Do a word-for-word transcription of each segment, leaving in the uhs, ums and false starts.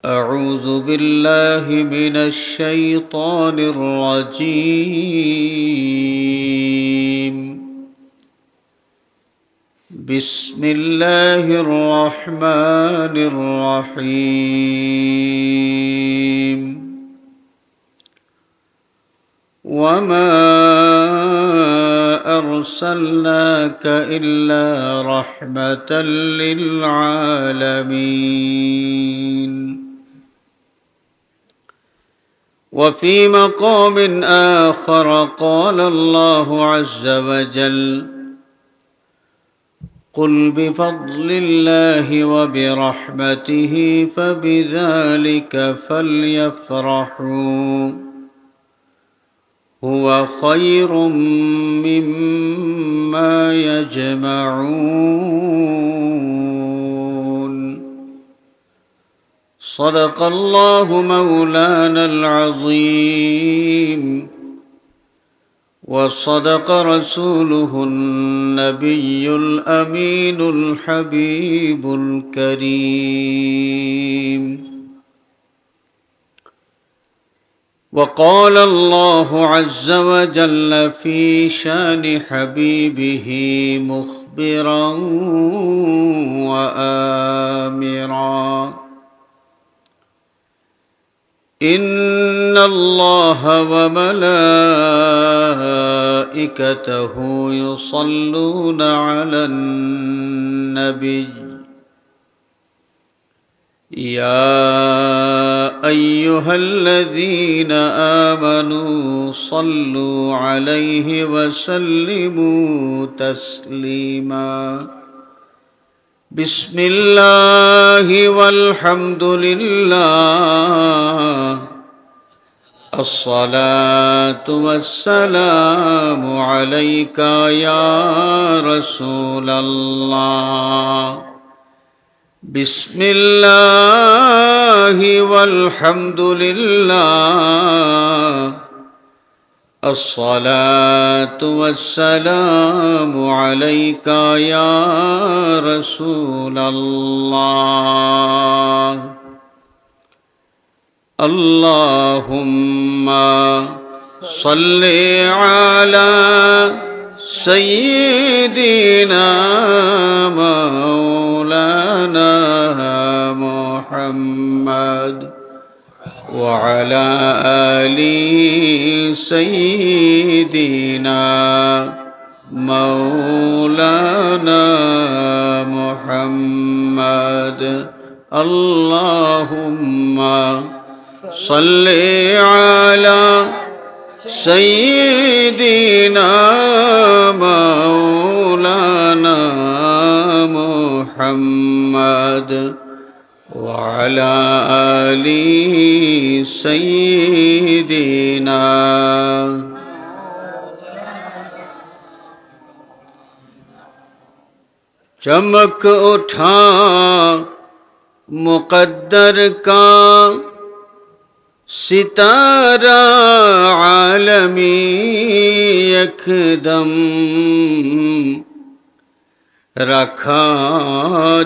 أعوذ بالله من الشيطان الرجيم. بسم الله الرحمن الرحيم. وما أرسلناك إلا رحمة للعالمين. وفي مقام آخر قال الله عز وجل: قل بفضل الله وبرحمته فبذلك فليفرحوا هو خير مما يجمعون. صدق الله مولانا العظيم، وصدق رسوله النبي الأمين الحبيب الكريم. وقال الله عز وجل في شان حبيبه مخبرا وآمرا: إن الله وملائكته يصلون على النبي، يا أيها الذين آمنوا صلوا عليه وسلموا تسليما. بسم الله والحمد لله، الصلاة والسلام عليك يا رسول الله. بسم الله والحمد لله، الصلاة والسلام عليك يا رسول الله. اللهم صل على سيدنا مولانا محمد وعلى آل سيدنا مولانا محمد. اللهم صل على سيدنا مولانا محمد وعلى آل سيدنا. چمک اٹھا مقدر کا ستارہ عالمی یکدم، رکھا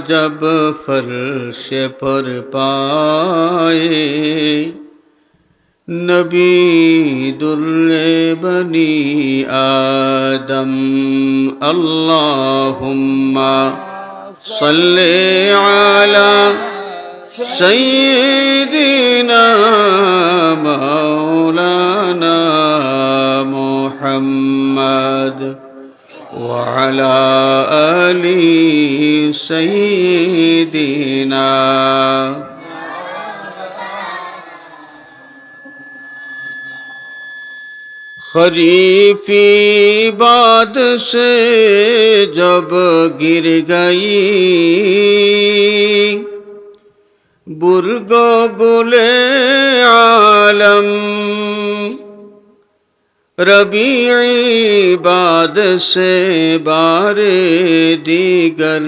جب فرش پر پائے نبی در بنی آدم۔ اللهم صل على سيدنا مولانا محمد وعلى آل سيدنا۔ خریفی باد سے جب گر گئی برگ و گل عالم، ربیعی باد سے بار دیگر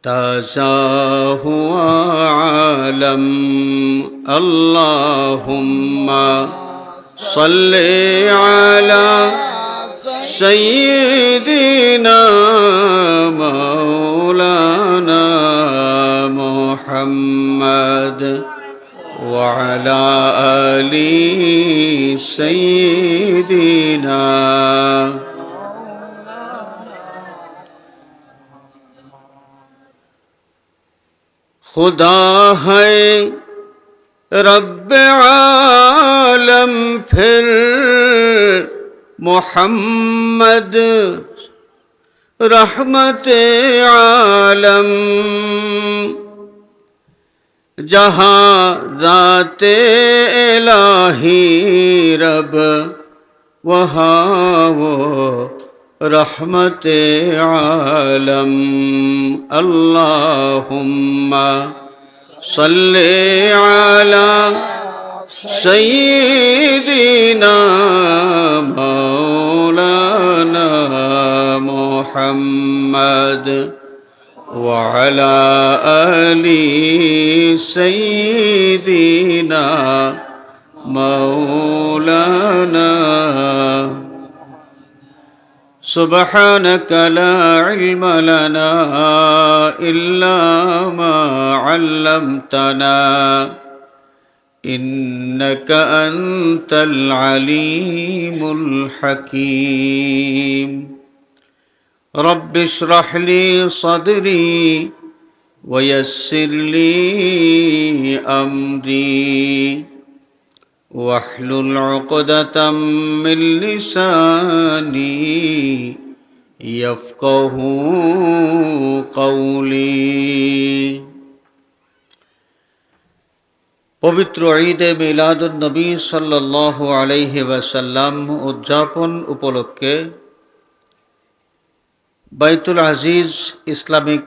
تازہ ہوا عالم۔ اللهم صل على سيدنا مولانا محمد وعلى آل سيدنا۔ خدا ہے رب عالم، پھر محمد رحمت عالم۔ جہاں ذات الٰہی رب، وہاں وہ رحمت عالم۔ اللہم صل علی سیدنا مولانا محمد وعلى آل سيدنا مولانا۔ سبحانك لا علم لنا إلا ما علمتنا إنك أنت العليم الحكيم۔ رب اشرح لي صدري ويسر لي أمري واحلل عقدة من لساني يفقهوا قولي। পবিত্র ঈদে মিলাদুন নবী সাল্লাল্লাহু আলাইহি ওয়াসাল্লাম উদযাপন উপলক্ষে বাইতুল আজিজ ইসলামিক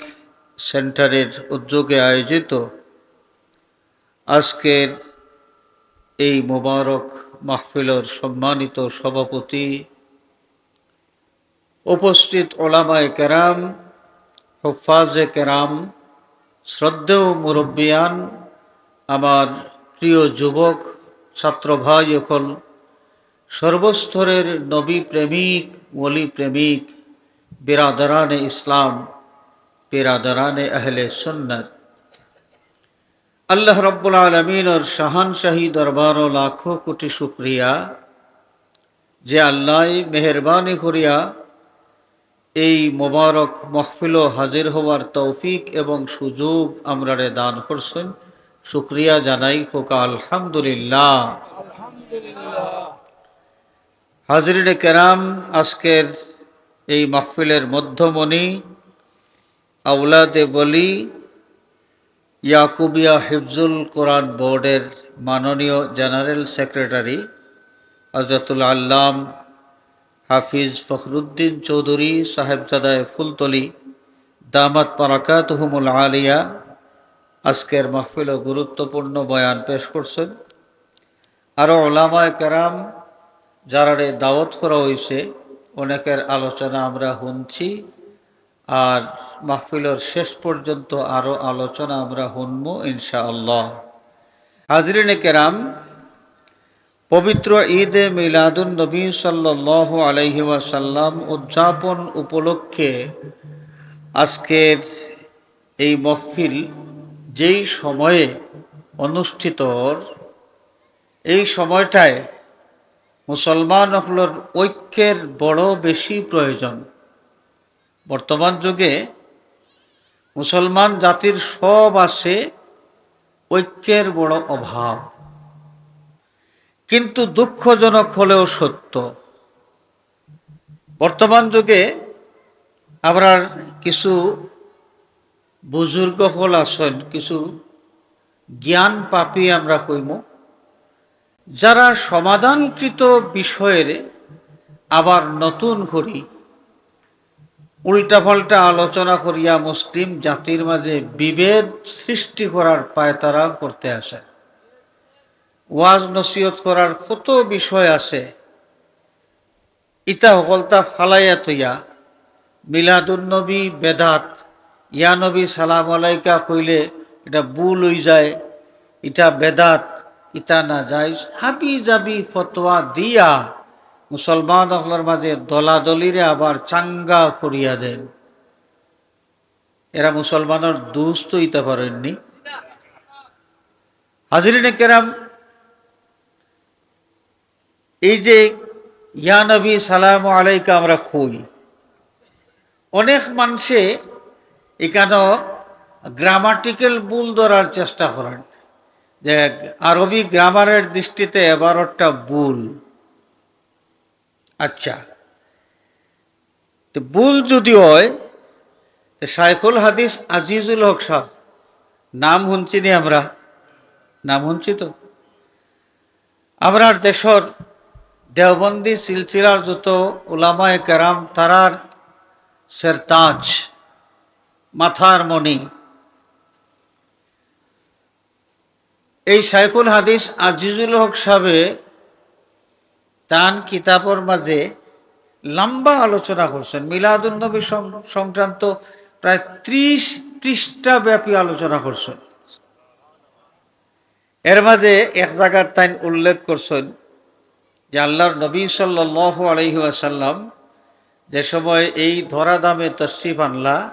সেন্টারের উদ্যোগে আয়োজিত আজকের এই মোবারক মাহফিলর সম্মানিত সভাপতি, উপস্থিত ওলামায়ে কেরাম, হুফফাজে কেরাম, শ্রদ্ধেয় মুরব্বিয়ান, আমার প্রিয় যুবক ছাত্র ভাই অকল, সর্বস্তরের নবী প্রেমিক, ওলি প্রেমিক, বিরাদরানে ইসলাম, বিরাদরানে আহলে সুন্নাত, আল্লাহ রাব্বুল আলামিনর শাহানশাহী দরবারো লাখো কোটি শুকরিয়া যে আল্লায় মেহেরবানি করিয়া এই মোবারক মাহফিলো হাজির হওয়ার তৌফিক এবং সুযোগ আমরারে দান করছেন। শুকরিয়া জানাই কউক্কা আলহামদুলিল্লাহ। হাজিরিনে কেরাম, আজকের এই মাহফিলের মধ্যমণি, আওলাদে ওলি, ইয়াকুবিয়া হিফজুল কোরআন বোর্ডের মাননীয় জেনারেল সেক্রেটারি হযরতুল আল্লাম হাফিজ ফখরুদ্দিন চৌধুরী সাহেবজাদায়ে ফুলতলি দামাত বারাকাতুহুমুল আলিয়া আজকের মাহফিলো গুরুত্বপূর্ণ বয়ান পেশ করছেন। আরও ওলামায়ে কেরাম যারারে দাওয়াত করা হইছে, অনেকের আলোচনা আমরা হুনছি, আর মাহফিলর শেষ পর্যন্ত আরও আলোচনা আমরা হুনমু ইনশাআল্লাহ। হাজিরিনে কেরাম, পবিত্র ঈদে মিলাদুন নবী সাল্লাল্লাহু আলাইহি ওয়াসাল্লাম উদযাপন উপলক্ষে আজকের এই মহফিল যেই সময়ে অনুষ্ঠিত অর, এই সময়টায় মুসলমান অকলর ঐক্যের বড় বেশি প্রয়োজন। বর্তমান যুগে মুসলমান জাতির সব আছে, ঐক্যের বড় অভাব। কিন্তু দুঃখজনক হলেও সত্য, বর্তমান যুগে আমরার কিছু বুজুর্গ অকল আছইন, কিছু জ্ঞান পাপী আমরা কইমু, যারা সমাধানকৃত বিষয়ের আবার নতুন করি উল্টাপাল্টা আলোচনা করিয়া মুসলিম জাতির মাঝে বিভেদ সৃষ্টি করার পায়তারা করতে আছে। ওয়াজ নসিহত করার কত বিষয় আছে, ইতা হকলতা ফালাইয়া থইয়া মিলাদুন নবী বেদাত, ইয়া নবী সালাম আলাইকা কইলে ইটা ভুল অই যায়, ইটা বেদাত, ইটা নাজাইজ, হাবি জাবি ফতোয়া দিয়া মুসলমান অকলর মাঝে দলাদলিরে আবার চাঙ্গা করিয়া দেন। এরা মুসলমানর দুস্ত অইতা পারইননি। হাজিরিনে কেরাম, এই যে ইয়া নবী সালাম আলাইকা আমরা কই, অনেক মানষে ইকানো গ্রামাটিক্যাল ভুল ধরার চেষ্টা করইন, যে আরবি গ্রামারের দৃষ্টিতে এবারোটা ভুল। আচ্ছা, তো ভুল যুদি অয়, তো শাইখুল হাদিস আজিজুল হক সাব, নাম হুনছি নি আমরা? নাম হুনছি তো। আমরার দেশর দেওবন্দি সিলসিলার যত উলামায়ে কেরাম, তারার সেরতাজ, মাথার মণি, এই শাইখুল হাদিস আজিজুল হক সাবে তান কিতাবর মাঝে লম্বা আলোচনা করছইন, মিলাদুন নবী সং-, সংক্রান্ত প্রায় ত্রিশ পৃষ্ঠা ব্যাপী আলোচনা করছইন। এর মাঝে এক জাগাত তাইন উল্লেখ করছইন যে আল্লাহর নবী সাল্লাল্লাহু আলাইহি ওয়াসাল্লাম যে সময় এই ধরাধামে তশরিফ আনলা,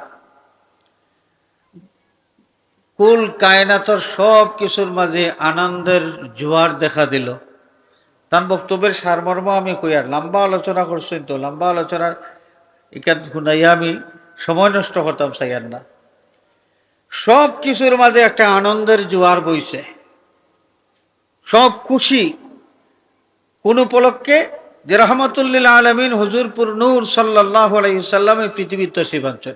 কুল কায়নাতর সব কিছুর মাঝে আনন্দের জোয়ার দেখা দিল। তান বক্তব্যের সারমর্ম আমি কইয়ার, লম্বা আলোচনা করছইন তো, লম্বা আলোচনার ইকান হুনাইয়া আমি সময় নষ্ট করতাম চাইয়ার না। সব কিছুর মাঝে একটা আনন্দের জোয়ার বইছে, সব খুশি। কোন উপলক্ষে? যে রহমতুল্লিল আলামিন হুজুর পুর নূর সাল্লাল্লাহু আলাইহি ওয়াসাল্লাম এই পৃথিবীত তশরিফ আনছইন।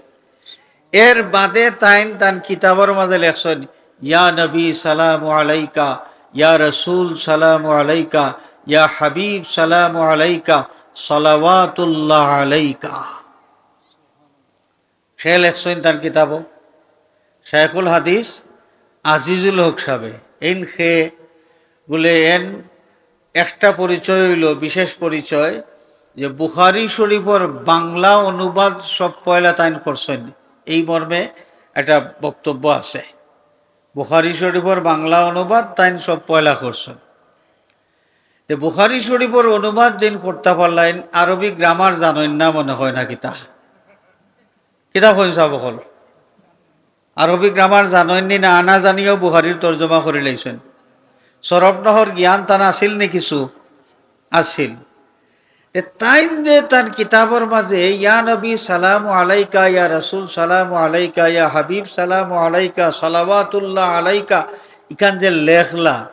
এর বাদে তাইন তান কিতাবর মাঝে লেখছইন, "ইয়া নবী সালামু আলাইকা, ইয়া রাসূল সালামু আলাইকা, ইয়া হাবিব সালামু আলাইকা, সালাওয়াতুল্লাহ আলাইকা।" হে লেখছইন তান কিতাবো, শাইখুল হাদিস আজিজুল হক সাবে। এইন হে বুলে এন একটা পরিচয় অইলো, বিশেষ পরিচয়, যে বুখারী শরীফর বাংলা অনুবাদ সব পয়লা তাইন করছইন, এই মর্মে একটা বক্তব্য আছে। বুখারী শরীফর বাংলা অনুবাদ তাইন সব পয়লা করছইন। তে বুখারী শরীফর অনুবাদ যেইন করতা পারলা, এইন আরবি গ্রামার জানইন না মনে হয় না কিতা? কিতা কইন সাব অকল? আরবি গ্রামার জানইন নি না, আনা জানিয়াউ বুখারীর তর্জমা করি লাইছইন। সরফ নহর জ্ঞান তান আছিল নি কিছু? আছিল। এ তাইন যে তান কিতাবর মাঝে ইয়া নবী সালামু আলাইকা, ইয়া রাসূল সালামু আলাইকা, ইয়া হাবিব সালামু আলাইকা, সালাওয়াতুল্লাহ আলাইকা, ইখান যে লেখলা,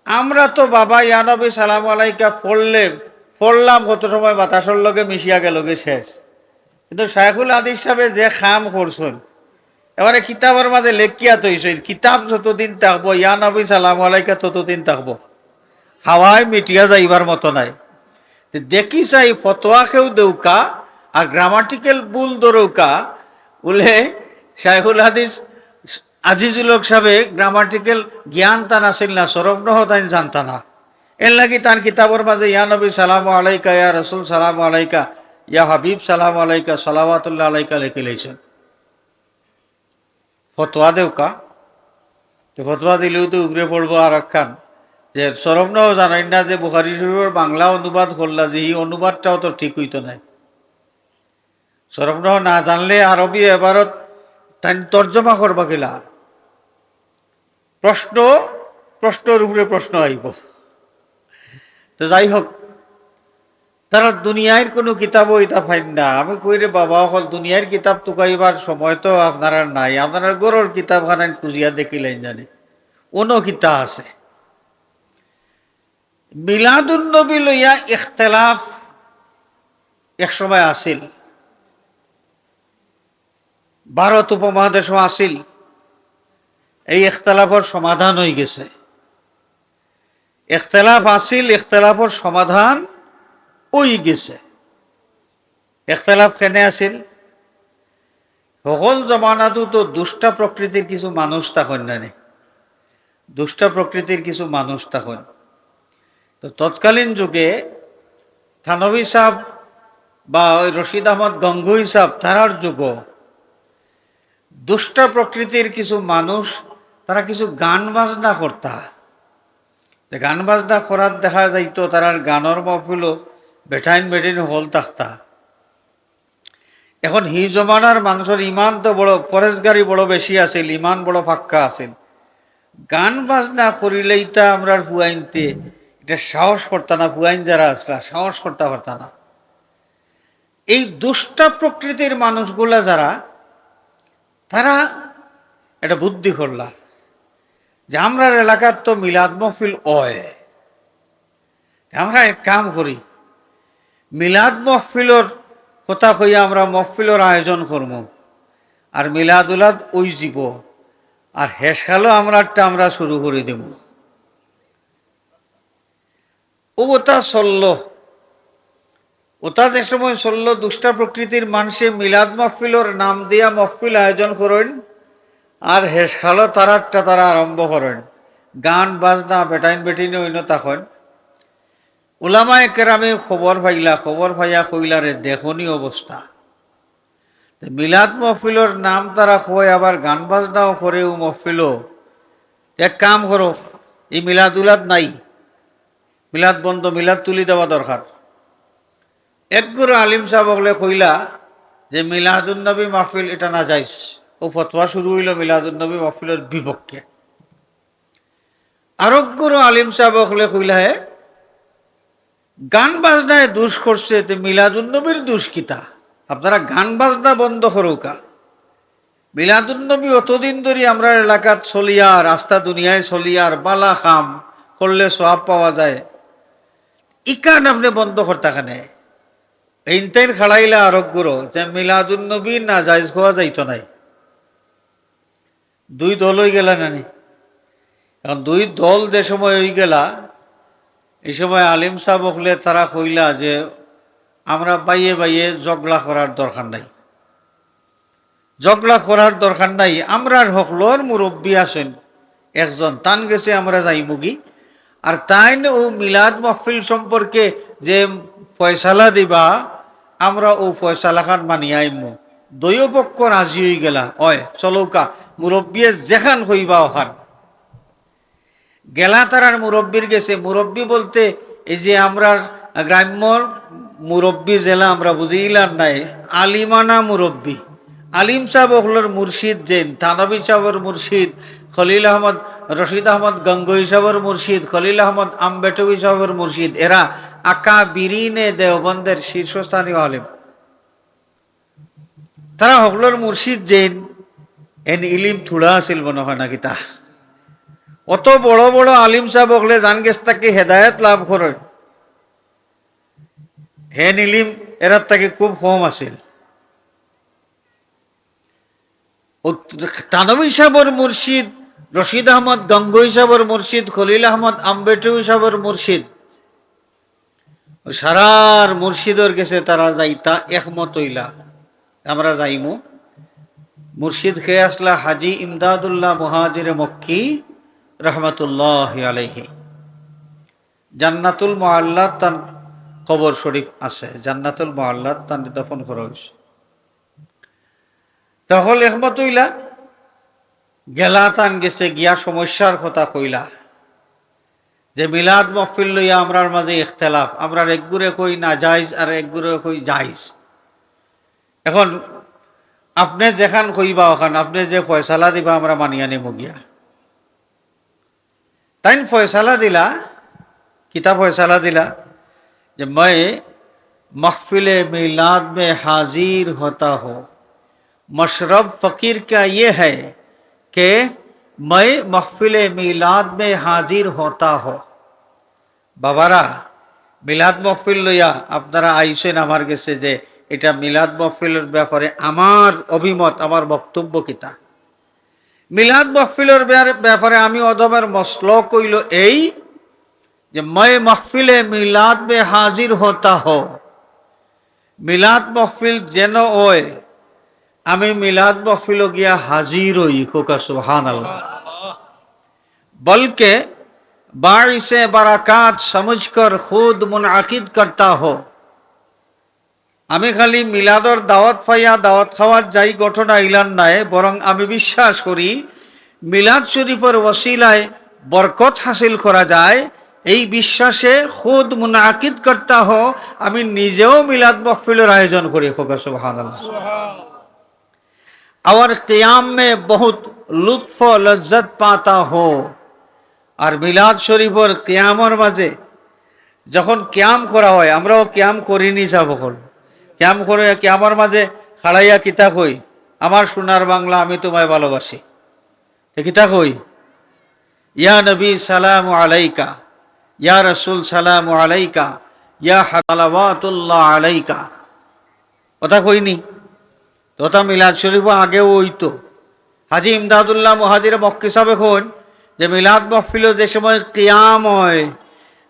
আমরা তো বাবা ইয়া নবী সালামু আলাইকা পড়লে, পড়লাম কত সময় বাতাসর লগে মিশিয়া গেলগি শেষ। কিন্তু শাইখুল হাদিস সাবে যে কাম করছইন, এবারে কিতাবর মাঝে লেখিয়া থইছইন, কিতাব যতদিন থাকবো, ইয়া নবী সালামু আলাইকা ততদিন থাকবো, হাওয়ায় মিটিয়া যাইবার মতো নায়। তে দেখি চাই ফতোয়া কেউ দেউকা, আর গ্রামাটিক্যাল ভুল ধরউকা, বুলে শাইখুল হাদিস আজিজুল হক সাবে গ্রামাটিক্যাল জ্ঞান তান আছিল না, সরফ নহর তাইন জানতা না। এর লাগি তান কিতাবর মাঝে ইয়া নবী সালামু আলাইকা, ইয়া রাসূল সালামু আলাইকা, ইয়া হাবিব সালামু আলাইকা, সালাওয়াতুল্লাহ আলাইকা লেখি লাইছইন। ফতোয়া দেউকা, তো ফতোয়া দিলেও তো উপরে পড়বো আর একখান, যে সরফ নহর জানইন না যে বুখারী শরীফর বাংলা অনুবাদ করলা, যে এই অনুবাদটাও তো ঠিক অইতো নায়। সরফ নহর না জানলে আরবি এবারত তাইন তর্জমা করবা কিলা? প্রশ্ন, প্রশ্নর উপরে প্রশ্ন আইবো। তো যাই হোক, তারা দুনিয়ার কোনো কিতাবও ইতা পাইন না। আমি কই, "রে বাবা অকল, দুনিয়ার কিতাব তুকাইবার সময় তো আপনারার নাই, আপনারার ঘরর কিতাবখানাইন খুঁজিয়া দেখিলাইন জানি, অনো কিতা আছে।" মিলাদুন নবী লইয়া ইখতিলাফ এক সময় আছিল, ভারত উপমহাদেশও আছিল। এই ইখতিলাফর সমাধান অইগেছে। ইখতিলাফ আছিল, ইখতিলাফর সমাধান অইগেছে। ইখতিলাফ কেনে আছিল? হকল জমানাত তো দুষ্টা প্রকৃতির কিছু মানুষ থাকইন না নি? দুষ্টা প্রকৃতির কিছু মানুষ থাকইন। তো তৎকালীন যুগে থানভী সাব বা ওই রশিদ আহমদ গঙ্গুহী সাব, তারার যুগো দুষ্টা প্রকৃতির কিছু মানুষ, তারা কিছু গান বাজনা করতা। যে গান বাজনা করাত দেখা যাইতো, তারার গানর মহফিলো বেটাইন বেটিন হকল থাকতা। এখন হি জমানার মানুষর ইমান তো বড়, পরেজগারি বড় বেশি আছিল, ইমান বড় পাক্কা আছিল। গান বাজনা করিলেইতা আমরার ফুয়াইন্তে ইটা সাহস করতা না, ফুয়াইন যারা আছলা সাহস করতা পারতা না। এই দুষ্টা প্রকৃতির মানুষগুলা যারা, তারা একটা বুদ্ধি করলা যে আমরার এলাকাত তো মিলাদ মহফিল অয়, আমরা এক কাম করি, মিলাদ মহফিলর কথা কইয়া আমরা মহফিলর আয়োজন করমু, আর মিলাদুলাদ অইযিবো, আর হেশকালো আমরারটা আমরা শুরু করি দিমু। ও ওটা চলল, ওটা যে সময় চলল, দুষ্টা প্রকৃতির মানষে মিলাদ মহফিলর নাম দিয়া মহফিল আয়োজন করইন, আর হেশকালো তারারটা তারা আরম্ভ করইন, গান বাজনা, বেটাইন বেটিনে অইন্য থাকইন। উলামায়ে কেরামে খবর পাইলা, খবর পাইয়া কইলা, "রে, দেখো নি অবস্থা।" তে মিলাদ মহফিলর নাম তারা কয়, আবার গান বাজনাও করে ও মহফিলো। এক কাম করো, এই মিলাদ উলাদ নাই, মিলাদ বন্ধ, মিলাদ তুলি দেওয়া দরকার। একগুরু আলিম সাব অকলে কইলা যে মিলাদুন্নবী মাহফিল এটা নাজাইজ। ও ফতোয়া শুরু অইল মিলাদুন্নবী মাহফিলর বিপক্ষে। আরকগুরু আলিম সাব অকলে কইলা, হে, গান বাজনায় দোষ করছে, তে মিলাদুন্নবীর দোষ কিতা? আপনারা গান বাজনা বন্ধ করউক্কা। মিলাদুন্নবী অতদিন ধরি আমরার এলাকাত চলিয়ার, আস্তা দুনিয়ায় চলিয়ার, বালা কাম করলে সওয়াব পাওয়া যায়, ইখান আপনে বন্ধ করতা কেনে? এইনতাইন খাড়াইলা আরকগুরু যে মিলাদুন্নবী নাজাইজ কওয়া যাইতো নায়। দুই দল অইগেলা না নি? এখন দুই দল যে সময় অইগেলা, এই সময় আলিম সাব অকলে তারা কইলা যে, "আমরা বাইয়ে বাইয়ে ঝগড়া করার দরকার নাই, ঝগড়া করার দরকার নাই, আমরার হকলর মুরব্বি আছইন একজন, তান গেছে আমরা যাইমুগি, আর তাইন ও মিলাদ মহফিল সম্পর্কে যে ফয়সালা দিবা, আমরা ও ফয়সালাখান মানিয়া আইমু।" দুইও পক্ষ রাজি অইগেলা, অয়, চলউক্কা, মুরব্বিয়ে যেখান কইবা অখান। গেলা তারার মুরব্বির গেছে, মুরব্বি বলতে এই যে আমরার গ্রাম্য মুরব্বি যেলা আমরা বুঝি, ইলার নায়, আলিমানা মুরব্বি। আলিম সাব অকলর মুর্শিদ যেইন, থানবী সাবর মুর্শিদ খলিল আহমদ, রশিদ আহমদ গঙ্গোহী সাবর মুর্শিদ, খলিল আহমদ আম্বেটবী সাবর মুর্শিদ, এরা আকাবিরিনে দেওবন্দের শীর্ষস্থানীয় আলিম। তারা হকলর মুর্শিদ যেইন, এন ইলিম থুড়া আছিল মনে হয় না কিতা? অত বড় বড় আলিম সাব অকলে যান গেছ থাকি হেদায়েত লাভ করইন, হেন ইলিম এরার থাকি খুব কম আছিল। ও থানবী সাবর মুর্শিদ, রশিদ আহমদ গঙ্গোহী সাবর মুর্শিদ, খলিল আহমদ আম্বেটবী সাবর মুর্শিদ, সারার মুর্শিদর গেছে তারা যাইতা একমত অইলা, আমরা যাইমু। মুর্শিদ কে আছলা? হাজী ইমদাদুল্লাহ মুহাজিরে মক্কি রহমতুল্লাহি আলাইহি। জান্নাতুল মুআল্লাত তান কবর শরীফ আছে, জান্নাতুল মুআল্লাত তান দফন করা অইছে। তখন একমত অইলা, গেলা তান গেছে গিয়া সমস্যার কথা কইলা যে মিলাদ মহফিল লইয়া আমরার মাঝে ইখতিলাফ, আমরার একগুরে কই নাজাইজ আর একগুরে কই জাইজ। এখন আপনে যেখান কইবা অখান, আপনে যে ফয়সালা দিবা আমরা মানিয়া নিমু গিয়া। তাইন ফয়সালা দিলা, কিতা ফয়সালা দিলা? যে, "मैं महफिल मिलाद में हाजिर होता हूँ। मशरब फ़कीर का ये है कि मैं महफिल मिलाद में हाजिर होता हूँ।" বাবারা, মিলাদ মহফিল লইয়া আপনারা আইছেন আমার গেছে, যে এটা মিলাদ মহফিলর ব্যাপারে আমার অভিমত, আমার বক্তব্য কিতা? মিলাদ মহফিলর ব্যার-, ব্যাপারে আমি অধমের মসলক অইল এই যে, "मैं महफिल मिलाद में हाजिर होता हूँ।" মিলাদ মহফিল যেন অয়, আমি মিলাদ মহফিলো গিয়া হাজির অই, কউক্কা সুবহানাল্লাহ। बल्कि बाइस बरकत समझकर खुद मुनअकिद करता हूँ। আমি খালি মিলাদর দাওয়াত পাইয়া দাওয়াত খাওয়াত যাই ঘটনা ইলান নায়, বরং আমি বিশ্বাস করি মিলাদ শরীফর ওসিলায় বরকত হাসিল করা যায়, এই বিশ্বাসে খুদ মুনআকিদ করতা হো, আমি নিজেও মিলাদ মহফিলর আয়োজন করি। কউক্কা সুবহানাল্লাহ। और क़ियाम में बहुत লুৎফ ও লজ্জত পাতা হো। আর মিলাদ শরীফর কিয়ামর মাঝে যখন কিয়াম করা হয়, আমরাও কিয়াম করি নি সাব অকল। কিয়াম করে, কিয়ামর মাঝে খাড়াইয়া কিতা কই, "আমার সোনার বাংলা, আমি তোমায় ভালোবাসি।" তে কিতা কই, "ইয়া নবী সালাম আলাইকা, ইয়া রাসূল সালাম আলাইকা, ইয়া হাবিব সালাওয়াতুল্লাহ আলাইকা।" কথা কই নি? তো ওটা মিলাদ শরীফও আগেও অইতো। হাজী ইমদাদুল্লাহ মুহাজিরে মক্কি সাবে কইন যে মিলাদ মহফিলো যে সময় কিয়াম হয়,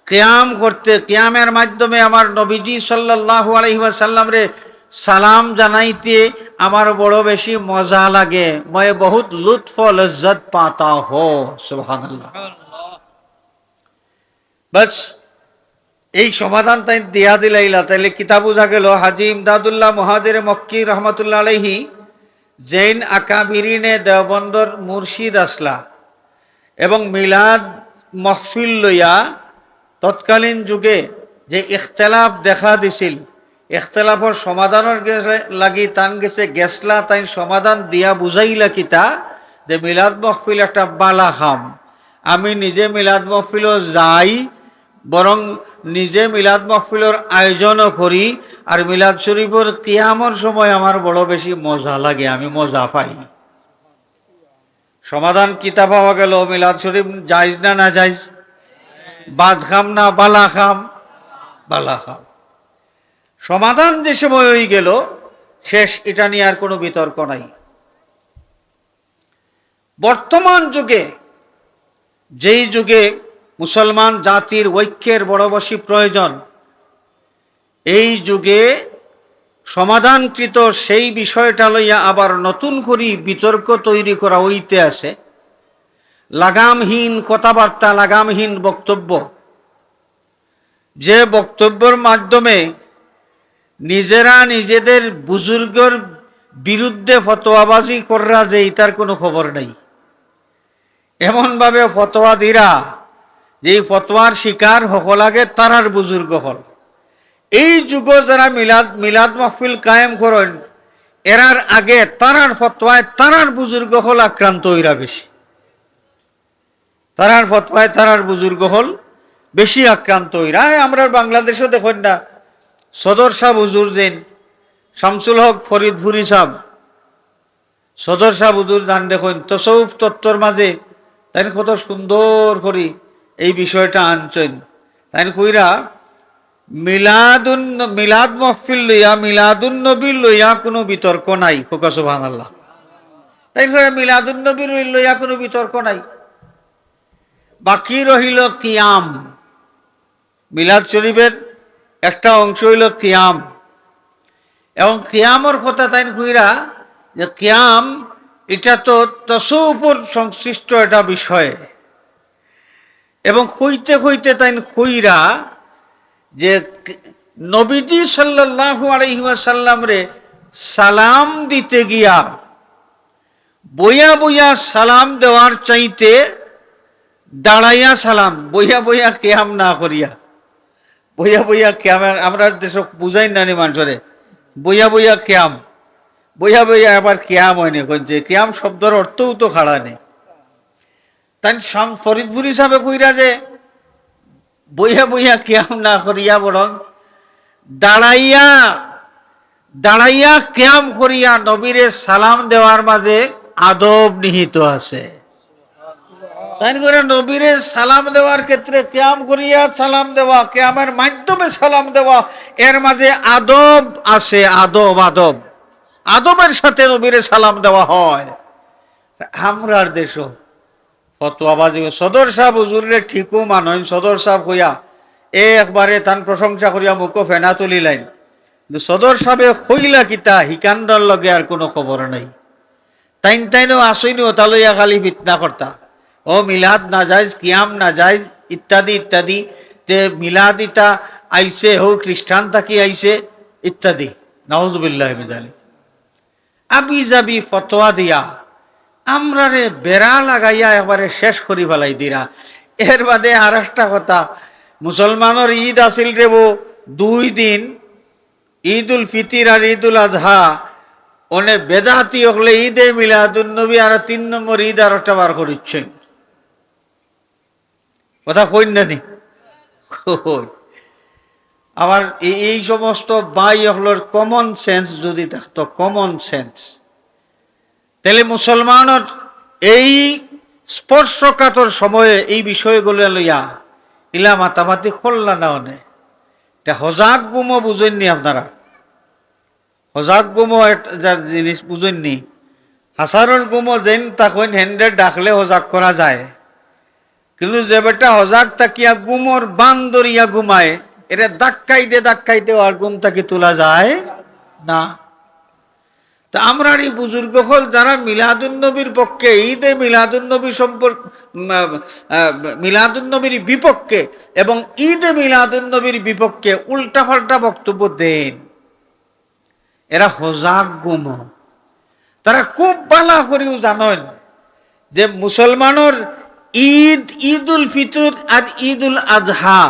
কিয়াম করতে, কিয়ামের মাধ্যমে আমার নবীজি সাল্লাল্লাহু আলাইহি ওয়াসাল্লামরে সালাম জানাইতে আমার বড় বেশি মজা লাগে। "মে বহুত লুৎফ ও লজ্জত পাতা হো।" সুবহানাল্লাহ। বাস, এই সমাধান তাইন দিয়া দিলাইলা, তাইলে কিতা বুঝা গেল? হাজী ইমদাদুল্লাহ মুহাজিরে মক্কি রহমতুল্লাহ আলাইহি যেইন আকাবিরিনে দেওবন্দর মুর্শিদ আছলা এবং মিলাদ মহফিল লইয়া তৎকালীন যুগে যে ইখতিলাফ দেখা দিছিল, ইখতিলাফর সমাধানর গেছে লাগি তান গেছে গেছলা, তাইন সমাধান দিয়া বুঝাইলা কিতা যে মিলাদ মহফিল একটা বালা কাম। আমি নিজে মিলাদ মহফিলো যাই, বরং নিজে মিলাদ মহফিলর আয়োজনও করি, আর মিলাদ শরীফর কিয়ামর সময় আমার বড় বেশি মজা লাগে, আমি মজা পাই। সমাধান কিতা পাওয়া গেল? মিলাদ শরীফ জায়েজ না নাজায়েজ? বাদ কাম না বালা কাম? বালা কাম। সমাধান যে সময় হয়ে গেল, শেষ, এটা নিয়ে আর কোনো বিতর্ক নাই। বর্তমান যুগে, যেই যুগে মুসলমান জাতির ঐক্যের বড় বেশি প্রয়োজন, এই যুগে সমাধানকৃত সেই বিষয়টা লইয়া আবার নতুন করি বিতর্ক তৈরি করা হইতে আছে। লাগামহীন কথাবার্তা, লাগামহীন বক্তব্য, যে বক্তব্যর মাধ্যমে নিজেরা নিজেদের বুজুর্গর বিরুদ্ধে ফতোয়াবাজি কররা যে ইতার কোনো খবর নাই। এমনভাবে ফতোয়া দিরা যে এই ফতোয়ার শিকার হকল আগে তারার বুজুর্গ হল। এই যুগো যারা মিলাদ, মিলাদ মাহফিল কায়েম করেন, এরার আগে তারার ফতোয়ায় তারার বুজুর্গ হল আক্রান্ত হইরা বেশি। তারার ফতোয়ায় তারার বুজুর্গ হল বেশি আক্রান্ত হইরা। আয়, আমরার বাংলাদেশও দেখইন না, সদর শাহ হুজুর দিন, শামসুল হক ফরিদপুরি সাহেব, সদর শাহ হুজুর দান দেখইন, তসৌফ তত্ত্বর মাঝে তাইন কত সুন্দর করি এই বিষয়টা আনছইন। তাইন কইরা মিলাদুন, মিলাদ মহফিল লইয়া, মিলাদুন নবী লইয়া কোনো বিতর্ক নাই। কউক্কা সুবহানাল্লাহ। তাইন কইরা মিলাদুন নবী লইয়া কোনো বিতর্ক নাই। বাকি রহিল কিয়াম। মিলাদ শরীফের একটা অংশ হইল কিয়াম, এবং কিয়ামর কথা তাইন কইরা যে কিয়াম এটা তো তসৌফর সংশ্লিষ্ট একটা বিষয়, এবং কইতে কইতে তাইন কইরা যে নবীজি সাল্লাল্লাহু আলাইহি ওয়াসাল্লামরে সালাম দিতে গিয়া বইয়া বইয়া সালাম দেওয়ার চাইতে দাঁড়াইয়া সালাম, বইয়া বইয়া কিয়াম না করিয়া, বইয়া বইয়া কিয়াম। আমরা দেশো বুঝাই নানি মানষরে, বইয়া বইয়া কিয়াম, বইয়া বইয়া আবার কিয়াম অয়নি, কইন যে কিয়াম শব্দর অর্থও তো খাড়া নেই। তাইন শাম-, ফরিদপুরি সাহেবে কইরা যে বইয়া বইয়া কিয়াম না করিয়া বরং দাঁড়াইয়া, দাঁড়াইয়া কিয়াম করিয়া নবীরে সালাম দেওয়ার মাঝে আদব নিহিত আছে। তাইন কইরা নবীরে সালাম দেওয়ার ক্ষেত্রে কিয়াম করিয়া সালাম দেওয়া, কিয়ামের মাধ্যমে সালাম দেওয়া, এর মাঝে আদব আছে, আদব, আদব, আদবের সাথে নবীরে সালাম দেওয়া হয়। আমরার দেশো ফতোয়াবাজি, সদর সাহেব হুজুররে ঠিকও মানইন, সদর সাহেব কইয়া এ একবারে তান প্রশংসা করিয়া মুখো ফেনা তুলিলাইন। কিন্তু সদর সাহেবে কইলা কিতা, হিকানটার লগে আর কোনো খবর নাই। তাইন তাইনও আসইনি ওটা লইয়া খালি ফিতনা করতা, ও মিলাদ নাজাইজ, কিয়াম নাজাইজ, ইত্যাদি ইত্যাদি। তে মিলাদ ইতা আইছে, হো খ্রিস্টান থাকি আইছে, ইত্যাদি। নাউজুবিল্লাহ মিন জালিক। আবি জাবি ফতোয়া দিয়া আমরারে বেড়া লাগাইয়া একবারে শেষ করি ফালাই দিরা। এর বাদে আর একটা কথা, মুসলমানর ঈদ আছিল রে বো দুই দিন, ঈদুল ফিতির আর ঈদুল আজহা। অনে বেদাতি অকলে ঈদে মিলাদুন নবী আর তিন নম্বর ঈদ আর একটা বার করিচ্ছইন। কথা কইন না নি? কইন। আমার এই, এই সমস্ত ভাই অকলর common sense যদি থাকতো, common sense, তাইলে মুসলমানর এই স্পর্শকাতর সময়ে এই বিষয়গুলো লইয়া ইলা মাতামাতি করলা না অনে। এটা হজাক গুমো বুঝইন নি আপনারা? হজাক গুমো এক-, যার জিনিস বুঝইন নি? হাসারর গুমো যেন তখন হেনরে ডাকলে হজাক করা যায়, কিন্তু যে বেটা হজাক থাকিয়া গুমর বান ধরিয়া ঘুমায়, এরে ধাক্কাইতে ধাক্কাইতে আর ঘুম থাকি তোলা যায় না। তা আমরার এই বুজুর্গ অকল যারা মিলাদুন নবীর পক্ষে, ঈদে মিলাদুন নবী সম্পর্ক, উম, আহ, মিলাদুন নবীর বিপক্ষে এবং ঈদে মিলাদুন নবীর বিপক্ষে উল্টাপাল্টা বক্তব্য দেন, এরা হজাক গুমো। তারা খুব ভালা করিও জানইন যে মুসলমানর ঈদ, ঈদুল ফিতর আর ঈদুল আজহা,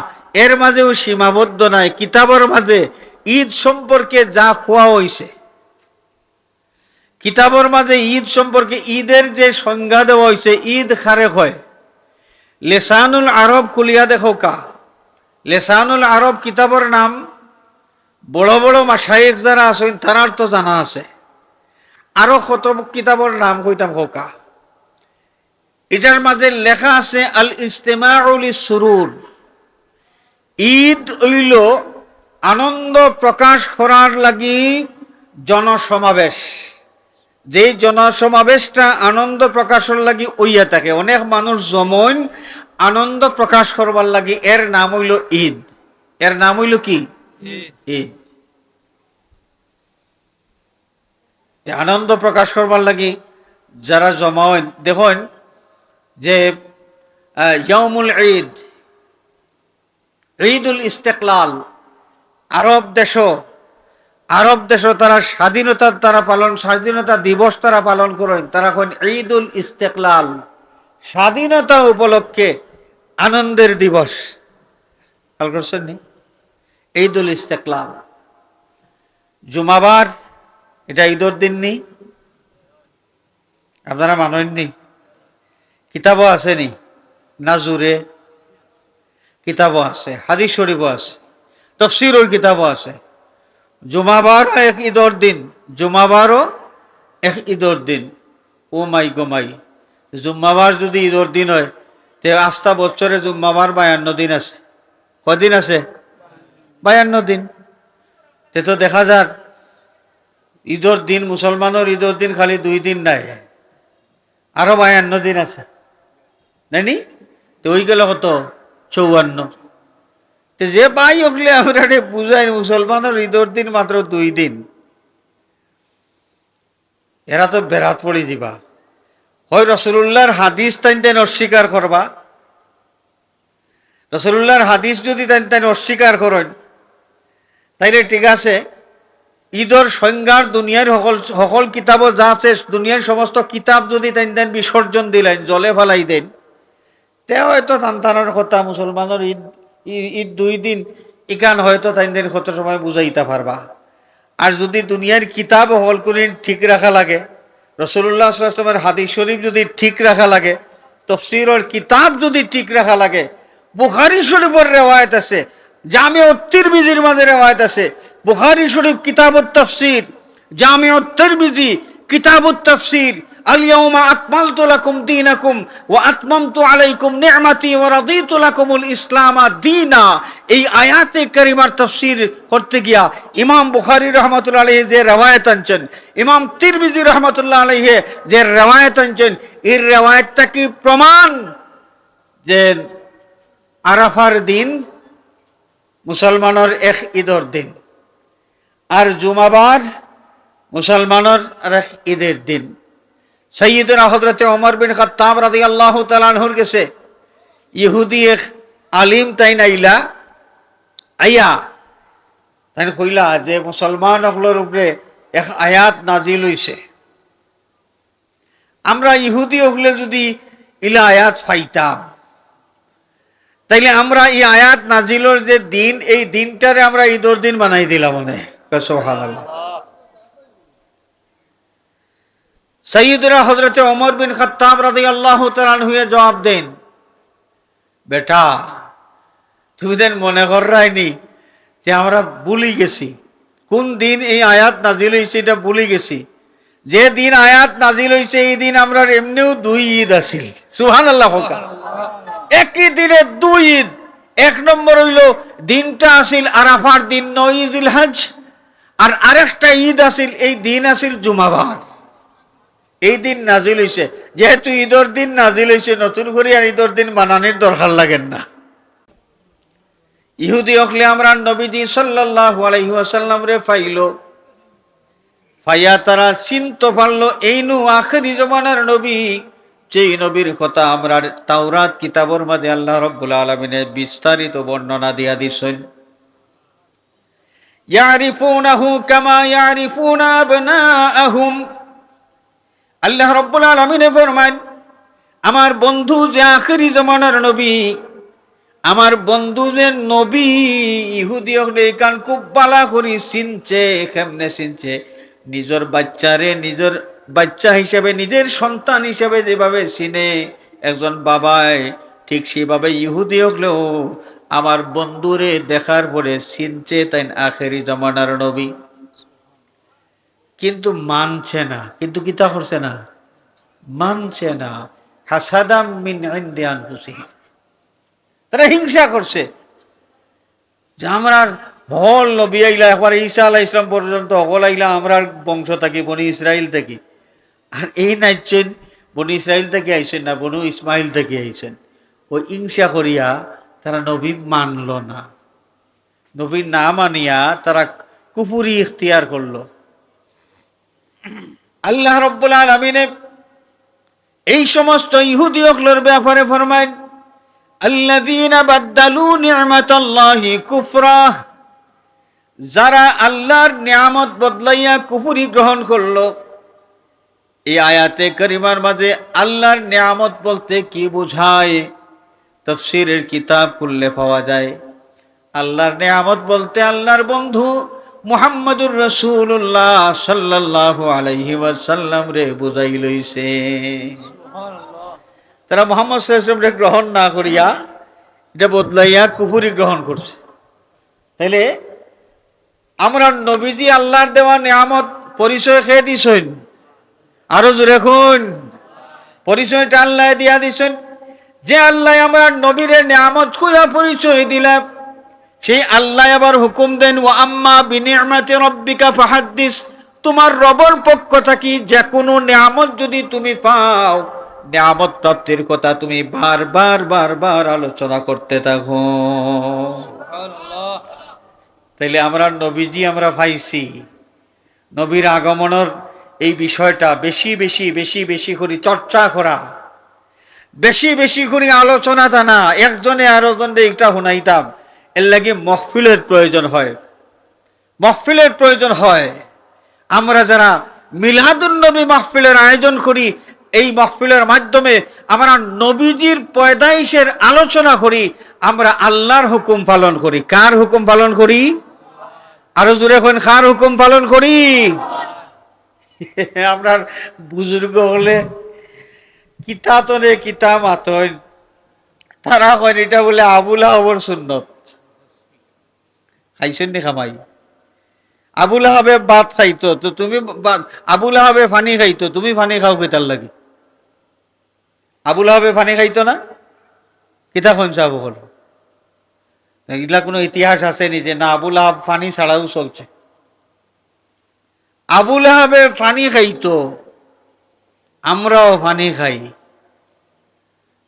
এর মাঝেও সীমাবদ্ধ নাই। কিতাবর মাঝে ঈদ সম্পর্কে যা কওয়া অইছে, কিতাবর মাঝে ঈদ সম্পর্কে ঈদের যে সংজ্ঞা দেওয়া অইছে, ঈদ কারে কয়, লেসানুল আরব খুলিয়া দেখউক্কা। লেসানুল আরব কিতাবর নাম, বড় বড় মাশায়েখ যারা আছইন, তারার তো জানা আছে। আরো কত কিতাবর নাম কইতাম কউক্কা। ইটার মাঝে লেখা আছে, আল ইজতিমাউ লিসসুরুর, ঈদ অইলো আনন্দ প্রকাশ করার লাগি জনসমাবেশ। যেই জনসমাবেশটা আনন্দ প্রকাশর লাগি অইয়া থাকে, অনেক মানুষ জমইন আনন্দ প্রকাশ করবার লাগি, এর নাম অইলো ঈদ। এর নাম অইলো কি? ঈদ। ঈদ। এই আনন্দ প্রকাশ করবার লাগি যারা জমা অইন, দেখইন যে, আহ, ইয়াউমুল ঈদ, ঈদুল ইস্তেকলাল, আরব দেশো, আরব দেশো তারা স্বাধীনতা, তারা পালন, স্বাধীনতা দিবস তারা পালন করইন, তারা কইন ঈদুল ইস্তেকলাল, স্বাধীনতা উপলক্ষে আনন্দের দিবস। খেয়াল করছইন নি? ঈদুল ইস্তেকলাল। জুমাবার, ইটা ঈদর দিন নি? আপনারা মানইন নি? কিতাবো আছে নি? না জুরে? কিতাবো আছে, হাদিস শরীফো আছে, তফসিরর কিতাবো আছে। জুমাবারও এক ঈদর দিন, জুমাবারও এক ঈদর দিন। ও মাই গো মাই, জুম্মাবার যদি ঈদর দিন অয়, তে আস্তা বছরে জুম্মাবার বায়ান্ন দিন আছে। কয়দিন আছে? বায়ান্ন দিন। তে তো দেখা যার ঈদর দিন, মুসলমানর ঈদর দিন খালি দুই দিন নায়, আরো বায়ান্ন দিন আছে, নায় নি? তে অইগেলো কত? চুয়ান্ন। তে যে ভাই অকলে আমরারে বুঝাইন, মুসলমানর ঈদর দিন মাত্র দুই দিন, এরা তো বেড়াত পড়ি দিবা। হয় রসুলুল্লাহর হাদিস তাইন তাইন অস্বীকার করবা, রসুলুল্লাহর হাদিস যদি তাইন তাইন অস্বীকার করইন, তাইলে ঠিক আছে, ঈদর সংজ্ঞার দুনিয়ার হকল, হকল কিতাবো যা আছে, দুনিয়ার সমস্ত কিতাব যদি তাইন তাইন বিসর্জন দিলাইন, জলে ফালাই দেন, তে হয়তো তান তানর কথা মুসলমানর ঈদ, ঈ-, ঈদ দুই দিন, ইখান হয়তো তাইন তাইন কত সময় বুঝাইতা পারবা। আর যদি দুনিয়ার কিতাব হকলকুনি ঠিক রাখা লাগে, রসুলুল্লাহ সাল্লাল্লাহু আলাইহি ওয়াসাল্লামের হাদিস শরীফ যদি ঠিক রাখা লাগে, তফসিরর কিতাব যদি ঠিক রাখা লাগে, বুখারী শরীফর রেওয়ায়েত আছে, জামিউ তিরমিজির মাঝে রেওয়ায়েত আছে, বুখারী শরীফ কিতাবুত তাফসির, জামিউ তিরমিজি, কিতাবুত তাফসির, আল ইয়াউমা আকমালতু লাকুম দীনাকুম ওয়া আতমামতু আলাইকুম নি'মাতি ওয়া রাদিতু লাকুমুল ইসলামা দীনা। এই আয়াতে কারিমার তাফসির করতে গিয়া ইমাম বুখারী রহমাতুল্লাহ আলাইহি যে রেওয়ায়েত আনছেন, ইমাম তিরমিজি রহমাতুল্লাহ আলাইহি যে রেওয়ায়েত আনছেন, এই রেওয়ায়েতটা কি প্রমাণ যে আরাফার দিন মুসলমানর এক ঈদর দিন, আর জুমাবার মুসলমানর আর এক ঈদর দিন। সাইয়্যিদুনা হযরতে ওমর বিন খাত্তাব রাদিয়াল্লাহু তাআলা আনহুর গেছে ইহুদি এক আলিম তাইন আইলা, আইয়া তাইন কইলা যে মুসলমান অকলর উপরে এক আয়াত নাজিল অইছে। আমরা ইহুদি অকলে যদি ইলা আয়াত পাইতাম, তাইলে আমরা ই আয়াত নাজিলর যে দিন, এই দিনটারে আমরা ঈদর দিন বানাই দিলাম অনে। সুবহানাল্লাহ। সাইয়্যিদুনা হযরতে ওমর বিন খাত্তাব রাদিয়াল্লাহু তাআলা আনহুয়ে জবাব দেন, "বেটা, তুমি দেন মনে কররায়নি যে আমরা ভুলি গেছি, কোন দিন এই আয়াত নাজিল অইছে ইটা ভুলি গেছি। যে দিন আয়াত নাজিল অইছে এই দিন আমরার এমনেউ দুই ঈদ আছিল।" সুবহানাল্লাহ কউক্কা। একই দিনে দুই ঈদ। এক নম্বর অইলো দিনটা আছিল আরাফার দিন, নয় জিলহজ, আর আরেকটা ঈদ আছিল, এই দিন আছিল জুমাবার। এই দিন নাজিল অইছে, যেহেতু ঈদর দিন নাজিল অইছে, নতুন করি আর ঈদর দিন বানানির দরকার লাগের না। ইহুদি অকলে আমরার নবীজি সাল্লাল্লাহু আলাইহি ওয়াসাল্লামরে পাইলো, পাইয়া তারা চিনতো পারলো এইনউ আখেরি জমানার নবী, যেই নবীর কথা আমরার তাওরাত কিতাবর মাঝে আল্লাহ রাব্বুল আলামিনে বিস্তারিত বর্ণনা দিয়া দিছইন। ইয়ারিফুনাহু কামা ইয়ারিফুনা আবনাআহুম। আল্লাহ রাব্বুল আলামিনে ফরমাইন, আমার বন্ধু যে আখেরি জমানার নবী, আমার বন্ধু যে নবী, ইহুদি অকলে ইখান খুব ভালা করি চিনছে। কেমনে চিনছে? নিজর বাইচ্চারে নিজর বাইচ্চা হিসাবে, নিজর সন্তান হিসাবে যেভাবে চিনে একজন বাবায়, ঠিক সেইভাবে ইহুদি অকলেও আমার বন্ধুরে দেখার পরে চিনছে তাইন আখেরি জমানার নবী। কিন্তু মানছে না। কিন্তু কিতা করছে না? মানছে না। হাসাদাম মিন ইনদি আনফুসিহিম। তারা হিংসা করছে যে আমরার হকল নবী আইলা, একবারে ঈসা আলাইহিস সালাম পর্যন্ত হকল আইলা আমরার বংশ থাকি, বনি ইসরাইল থাকি। আর এইন আইছইন, বনি ইসরাইল থাকি আইছইন না, বনু ইসমাইল থাকি আইছইন। অউ হিংসা করিয়া তারা নবী মানলো না। নবী না মানিয়া তারা কুফুরি ইখতিয়ার করলো। আল্লাহ রাব্বুল আলামিনে এই সমস্ত ইহুদি অকলর ব্যাপারে ফরমাইন, "আল্লাযীনা বাদ্দালু নি'মাতাল্লাহি কুফরা", যারা আল্লাহর নিয়ামত বদলাইয়া কুফুরি গ্রহণ করলো। এই আয়াতে কারিমার মাঝে আল্লাহর নিয়ামত বলতে কি বুঝায়? তাফসীরের কিতাব খুললে পাওয়া যায়। আল্লাহর নিয়ামত বলতে আল্লাহর বন্ধু মুহাম্মাদুর রাসূলুল্লাহ সাল্লাল্লাহু আলাইহি ওয়াসাল্লামরে বুঝাই লইছে। তারা মুহাম্মদ সাল্লাল্লাহু আলাইহি ওয়াসাল্লামরে গ্রহণ না করিয়া ইটা বদলাইয়া কুফুরি গ্রহণ করছে। তাইলে আমরার নবীজি আল্লাহর দেওয়া নিয়ামত, পরিচয় কে দিছইন? আরো জোরে কইন। পরিচয়টা আল্লায় দিয়া দিছইন। যে আল্লায় আমরার নবীরে নিয়ামত কইয়া পরিচয় দিলা, সেই আল্লায় আবার হুকুম দেন, "ওয়া আম্মা বিনি'মাতি রাব্বিকা ফাহাদ্দিস।" তুমার রবর পক্ষ থাকি যে কুনু নিয়ামত যুদি তুমি পাও, নিয়ামত প্রাপ্তির কথা তুমি বারবার, বারবার আলোচনা করতে থাকো। তাইলে আমরার নবীজি আমরা পাইছি। নবীর আগমনর এই বিষয়টা বেশি বেশি, বেশি বেশি করি চর্চা করা, বেশি বেশি করি আলোচনা টানা, একজনে আরোজনরে ইটা হুনাইতাম, এরলাগি মহফিলর প্রয়োজন হয়, মহফিলর প্রয়োজন হয়। আমরা যারা মিলাদুন নবী মাহফিলের আয়োজন করি, এই মাহফিলের মাধ্যমে আমরা নবীজির পয়দাইশের আলোচনা করি, আমরা আল্লাহর হুকুম পালন করি। কার হুকুম পালন করি? আরো জোরে কইন, কার হুকুম পালন করি? আমরার বুজুর্গ অকলে কিতা তনে কিতা মাতইন, তারা কইন ইটা বুলে আবুল আহাবর সুন্নত। খাইছইন নি কামাই? আবুল আহাবে ভাত খাইতো, তো তুমি বা-, আবুল আহাবে পানি খাইতো, তুমি পানি খাও কিতার লাগি? আবুল আহাবে পানি খাইতো না? কিতা কইন সাব অকল? ইলা কুনু ইতিহাস আছে নি যে না, আবুল আহাব পানি ছাড়াও চলছে? আবুল আহাবে পানি খাইতো, আমরাও পানি খাই।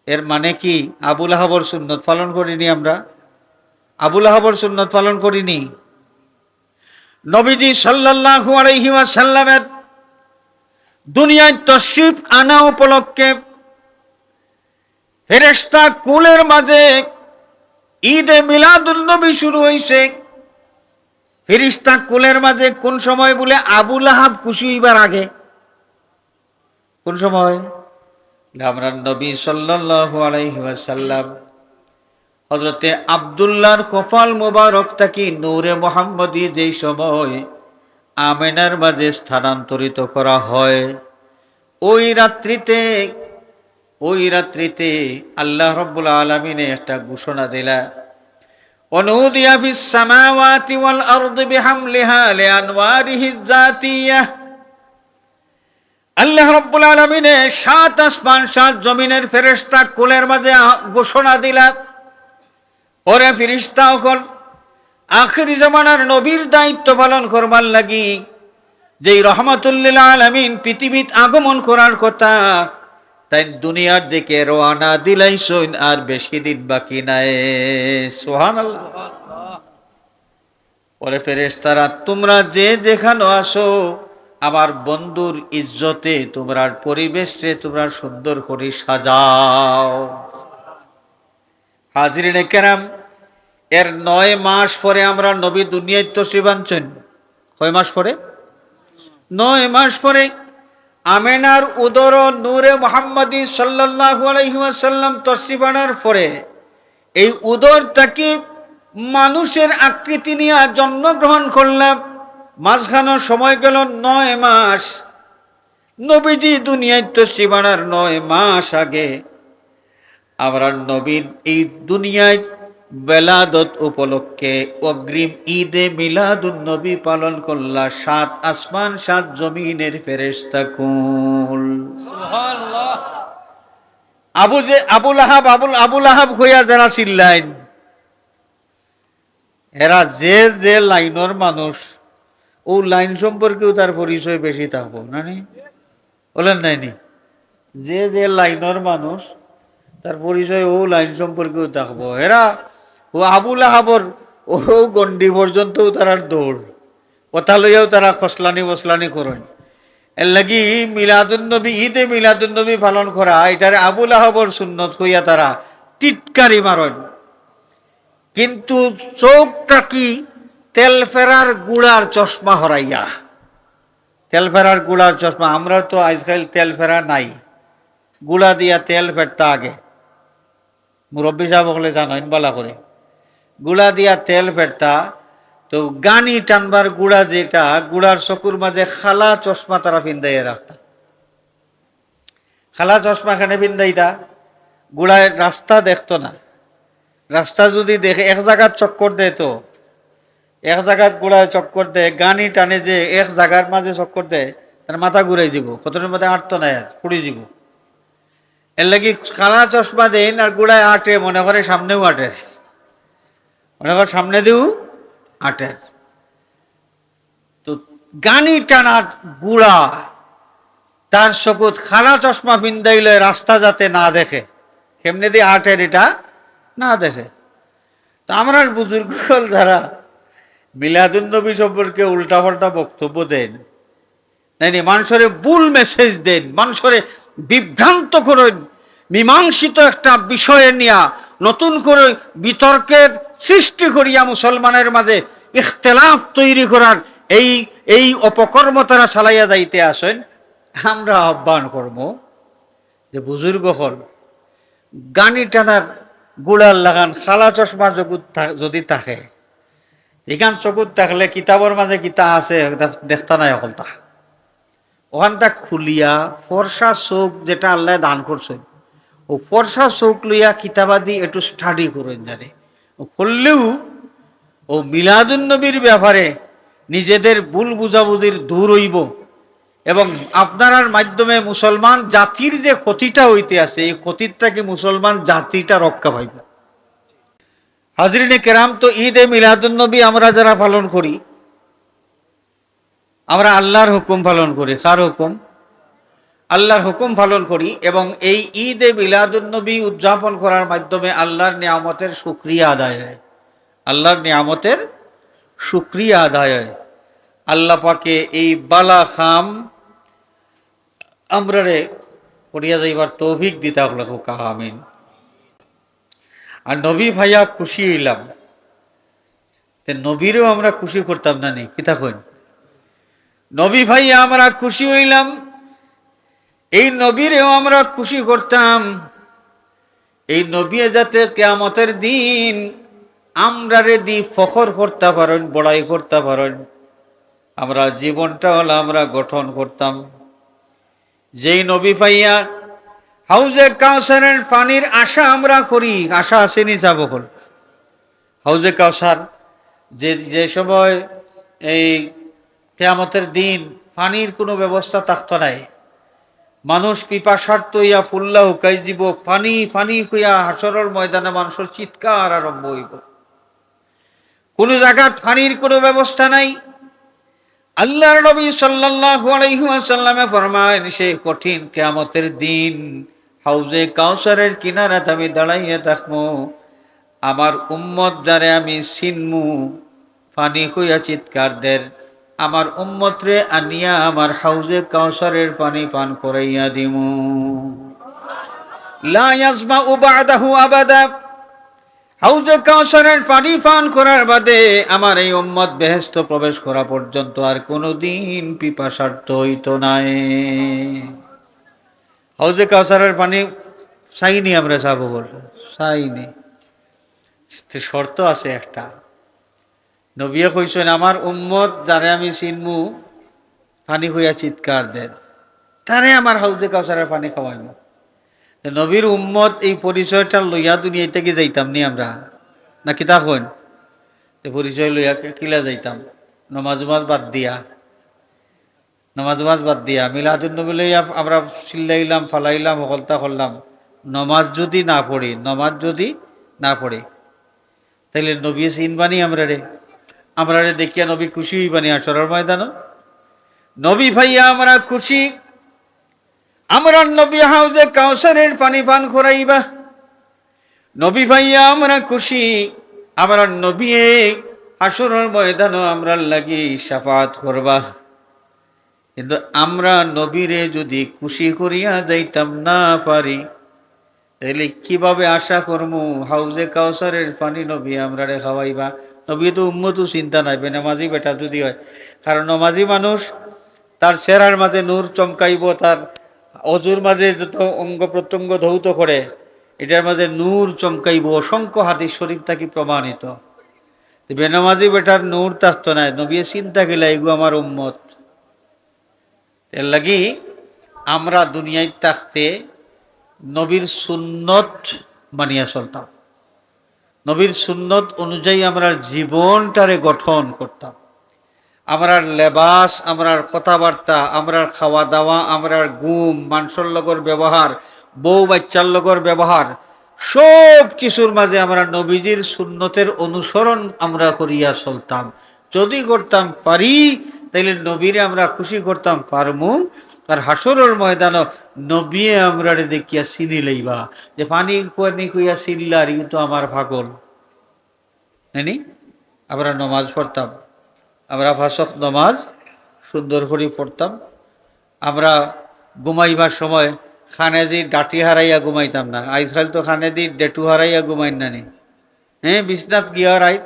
এর মানে কি আবুল আহাবর সুন্নত পালন করিনি আমরা? আবুল আহাবর সুন্নত পালন করিনি? নবীজি সাল্লাল্লাহু আলাইহি ওয়াসাল্লামের দুনিয়াত তশরিফ আনা উপলক্ষে ফেরেশতা কুলের মাঝে ঈদে মিলাদুন নবী শুরু অইছে। ফেরেশতা কুলের মাঝে কুন সময় বুলে? আবুল আহাব খুশি অইবার আগে। কুন সময়? আমরার নবী সাল্লাল্লাহু আলাইহি ওয়াসাল্লাম হযরতে আব্দুল্লাহর কপাল মোবারক থাকি নূরে মোহাম্মদী যেই সময় আমেনার মাঝে স্থানান্তরিত করা হয়, ওই রাত্রিতে, ওই রাত্রিতে আল্লাহ রব্বুল আলামিনে একটা ঘোষণা দিলা, "ونودي في السماوات والأرض بحملها لأنواره الذاتية।" আল্লাহ রব্বুল আলামিনে সাত আসমান সাত জমিনের ফেরেশতা কুলের মাঝে আ-, ঘোষণা দিলা, "ওরে ফিরিস্তা অকল, আখেরি জমানার নবীর দায়িত্ব পালন করবার লাগি যেই রহমাতুল্লিল আলামিন পৃথিবীত আগমন করার কথা, তাইন দুনিয়ার দিকে রওয়ানা দিলাইছইন, আর বেশি দিন বাকি নাই।" সুবহানাল্লাহ। ওরে ফেরেশতারা, তোমরা যে যেখানো আছো, আমার বন্ধুর ইজ্জতে তোমরার পরিবেশরে তোমরা সুন্দর করি সাজাও। হাজিরিনে কেরাম, এর নয় মাস পরে আমরার নবী দুনিয়াত তশরিফ আনছইন। কয় মাস পরে? নয় মাস পরে। আমেনার উদর নূরে মুহাম্মাদি সাল্লাল্লাহু আলাইহি ওয়াসাল্লাম তশরিফ আনার পরে এই উদর থাকি মানুষের আকৃতি নিয়া জন্মগ্রহণ করলা। মাঝখানো সময় গেল নয় মাস। নবীজি দুনিয়াত তশরিফ আনার নয় মাস আগে আমরার নবীর এই দুনিয়াত বেলাদত উপলক্ষে অগ্রিম ঈদে মিলাদুন নবী পালন করলা সাত আসমান সাত জমিনের ফেরেশতা কুল। সুবহানাল্লাহ। আবু যে, আবু লাহাব, আবুল, আবু লাহাব কইয়া যারা চিল্লাইন, এরা যে যে লাইনর মানুষ, অউ লাইন সম্পর্কেও তার পরিচয় বেশি থাকবো, না নি? বলেন নাই নি? যে যে লাইনর মানুষ, তার পরিচয় অউ লাইন সম্পর্কেও থাকবো। এরা অউ আবু লাহাবর অউ গণ্ডি পর্যন্তও তারার দৌড়, কথা লইয়াও তারা খসলানি বসলানি করইন। এর লাগি মিলাদুন নবী, ঈদে মিলাদুন নবী পালন করা, এটারে আবু লাহাবর সুন্নত কইয়া তারা টিটকারি মারইন। কিন্তু চউখ থাকি তেল ফেরার গুড়ার চশমা হরাইয়া, তেল ফেরার গুড়ার চশমা, আমরার তো আইজকাইল তেল ফেরা নাই, গুড়া দিয়া তেল ফেরতা আগে, মুরব্বি সাব অকলে জানইন বালা করি, গুড়া দিয়া তেল ফেরতা, তো গানি টানবার গুড়া যেটা, গুড়ার চকুর মাঝে কালা চশমা তারা ফিন্দাইয়া রাখতা। কালা চশমা কেনে ফিন্দাইতা? গুড়ায় রাস্তা দেখতো না। রাস্তা যুদি দেখে, এক জাগাত চক্কর দেয় তো, এক জাগাত গুড়ায় চক্কর দেয়, গানি টানে যে এক জাগার মাঝে চক্কর দেয়, তার মাথা ঘুরাই দিব, কতটার মধ্যে আটতো না, আর পড়ি দিব। এর লাগি কালা চশমা দেইন আর গুড়ায় আটে, মনে করে সামনেও আটের, মনে করে সামনে দিও আটের। তো গানি টানার গুড়া, তার চকুত কালা চশমা ফিন্দাইলে রাস্তা যাতে না দেখে, কেমনে দি আটের এটা না দেখে। তো আমরার বুজুর্গ অকল যারা মিলাদুন নবী সম্পর্কে উল্টাপাল্টা বক্তব্য দেন, নাই নি, মানষরে ভুল মেসেজ দেন, মানষরে বিভ্রান্ত করেন, মীমাংসিত একটা বিষয়ে নিয়া নতুন করে বিতর্কের সৃষ্টি করিয়া মুসলমানের মাঝে ইখতিলাফ তৈরি করার এই, এই অপকর্ম তারা চালাইয়া যাইতে আছেন। আমরা আহ্বান করব যে বুজুর্গ অকল, গানি টানার গুড়ার লাখান কালা চশমা যুদি থা-, যুদি থাকে, ইখান চকুত থাকলে কিতাবর মাঝে কিতা আছে, দেখতা নায় অকলতা। অখানতা খুলিয়া ফর্সা চউখ যেটা আল্লায় দান করছইন, অউ ফর্সা চউখ লইয়া কিতাবাদি একটু study করইন না রে। অউ করলেউ অউ মিলাদুন নবীর ব্যাপারে নিজেদের ভুল বুঝাবুঝির দূর অইবো এবং আপনারার মাধ্যমে মুসলমান জাতির যে ক্ষতিটা অইতে আছে, এই ক্ষতির থাকি মুসলমান জাতিটা রক্ষা পাইবো। হাজিরিনে কেরাম, তো ঈদে মিলাদুন নবী আমরা যারা পালন করি, আমরা আল্লাহর হুকুম পালন করি। কার হুকুম? আল্লাহর হুকুম পালন করি। এবং এই ঈদে মিলাদুন নবী উদযাপন করার মাধ্যমে আল্লাহর নিয়ামতের শুকরিয়া আদায় হয়, আল্লাহর নিয়ামতের শুকরিয়া আদায় হয়। আল্লাহ পাকে এই বালা কাম আমরারে করিয়া যাইবার তৌফিক দিতা অকলে কউক্কা আমিন। আর নবী পাইয়া খুশি অইলাম, তে নবীরেও আমরা খুশি করতাম না নি? কিতা কইন? নবী পাইয়া আমরা খুশি অইলাম, এই নবীরেও আমরা খুশি করতাম। এই নবীয়ে যাতে কিয়ামতের দিন আমরারে দি ফখর করতা পারইন, বড়াই করতা পারইন, আমরার জীবনটা অলা আমরা গঠন করতাম। যেই নবী পাইয়া হাউজে কাউসারের পানির আশা আমরা করি, আশা আছে নি সাব অকল? হাউজে কাউসার, যে, যে সময় এই কিয়ামতের দিন পানির কোনো ব্যবস্থা থাকতো নায়, মানুষ পিপাসার্ত হইয়া ফুল্লা হুকাই দিব, পানি, পানি কইয়া হাশরর ময়দানে মানুষের চিৎকার আরম্ভ হইব। কোনো জায়গাত পানির কোনো ব্যবস্থা নাই। আল্লাহর নবী সাল্লাল্লাহু আলাইহি ওয়াসাল্লামে ফরমাইন, সেই কঠিন কিয়ামতের দিন হাউজে কাউসারের কিনারাত আমি দাঁড়াইয়া থাকমু, আমার উম্মত যারে আমি চিনমু, পানি কইয়া চিৎকার দের, আমার উম্মতরে আনিয়া আমার হাউজে কাউসারের পানি পান করাইয়া দিমু। লা ইয়াজমাউ বাদাহু আবাদা। হাউজে কাউসারের পানি পান করার বাদে আমার এই উম্মত বেহেশত প্রবেশ করা পর্যন্ত আর কোনোদিন পিপাসার্ত হইতো নায়। হাউজে কাউসারের পানি চাইনি আমরা, সাব অকল? চাইনি। তো শর্ত আছে একটা। নবিয়ে কইছেন, "আমার উম্মত যারে আমি চিনমু, পানি কইয়া চিৎকার দের, তারে আমার হাউজে কাউসারের পানি খাওয়াইমু।" তো নবীর উম্মত এই পরিচয়টা লইয়া দুনিয়া থাকি যাইতাম নি আমরা, না কিতা কইন? তো পরিচয় লইয়া কি-, কিলা যাইতাম? নমাজ উমাজ বাদ দিয়া, নমাজ উমাজ বাদ দিয়া, মিলাদুন নবী লইয়া আমরা চিল্লাইলাম, ফালাইলাম, হকলতা করলাম। নমাজ যদি না পড়ি, নমাজ যদি না পড়ি, তাইলে নবী চিনবা নি আমরারে? আমরারে দেখিয়া নবী খুশি হইবা নি হাশরর ময়দানো? নবী পাইয়া আমরা খুশি, আমরার নবী হাউজে কাউসারের পানি পান করাইবা। নবী পাইয়া আমরা খুশি, আমরার নবীয়ে হাশরর ময়দানো আমরার লাগি শাফাআত করবা। কিন্তু আমরা নবীরে যদি খুশি করিয়া যাইতাম না পারি, তাইলে কিভাবে আশা করমু হাউজে কাউসারের পানি নবী আমরারে খাওয়াইবা? নবী তো উম্মতও চিন্তা নাই, বেনামাজি বেটা যদি হয়। কারণ নমাজি মানুষ, তার চেহারার মাঝে নূর চমকাইব, তার অজুর মাঝে যত অঙ্গ প্রত্যঙ্গ ধৌত করে, এটার মাঝে নূর চমকাইব, অসংখ্য হাদিস শরীফ থাকি প্রমাণিত। তো বেনামাজি বেটার নূর থাকতো নাই, নবী চিন্তা গেলা, "এগু আমার উম্মত।" এর লাগি আমরা দুনিয়ায় থাকতে নবীর সুন্নত মানিয়া চলতাম, নবীর সুন্নত অনুযায়ী আমরা জীবনটারে গঠন করতাম। আমরার লেবাস, আমরার কথাবার্তা, আমরার খাওয়া দাওয়া, আমরার ঘুম, মানষর লগর ব্যবহার, বউ বাচ্চার লগর ব্যবহার, সব কিছুর মাঝে আমরা নবীজির সুন্নতের অনুসরণ আমরা করিয়া চলতাম। যদি করতাম পারি, তাইলে নবীরে আমরা খুশি করতাম পারমু। আর হাশরর ময়দানো নবীয়ে আমরারে দেখিয়া চিনি লইবা, যে পানি কইয়া চিল্লার, "ইউ তো আমার পাগল।" নানি? আমরা নমাজ পড়তাম, আমরা পাঁচ ওয়াক্ত নমাজ সুন্দর করি পড়তাম। আমরা ঘুমাইবার সময় কানেদি ডাটি হারাইয়া ঘুমাইতাম না, আজকাল তো কানেদি ডেটু হারাইয়া ঘুমাইন নানি। হ্যাঁ, বিছনাত গিয়া রাইত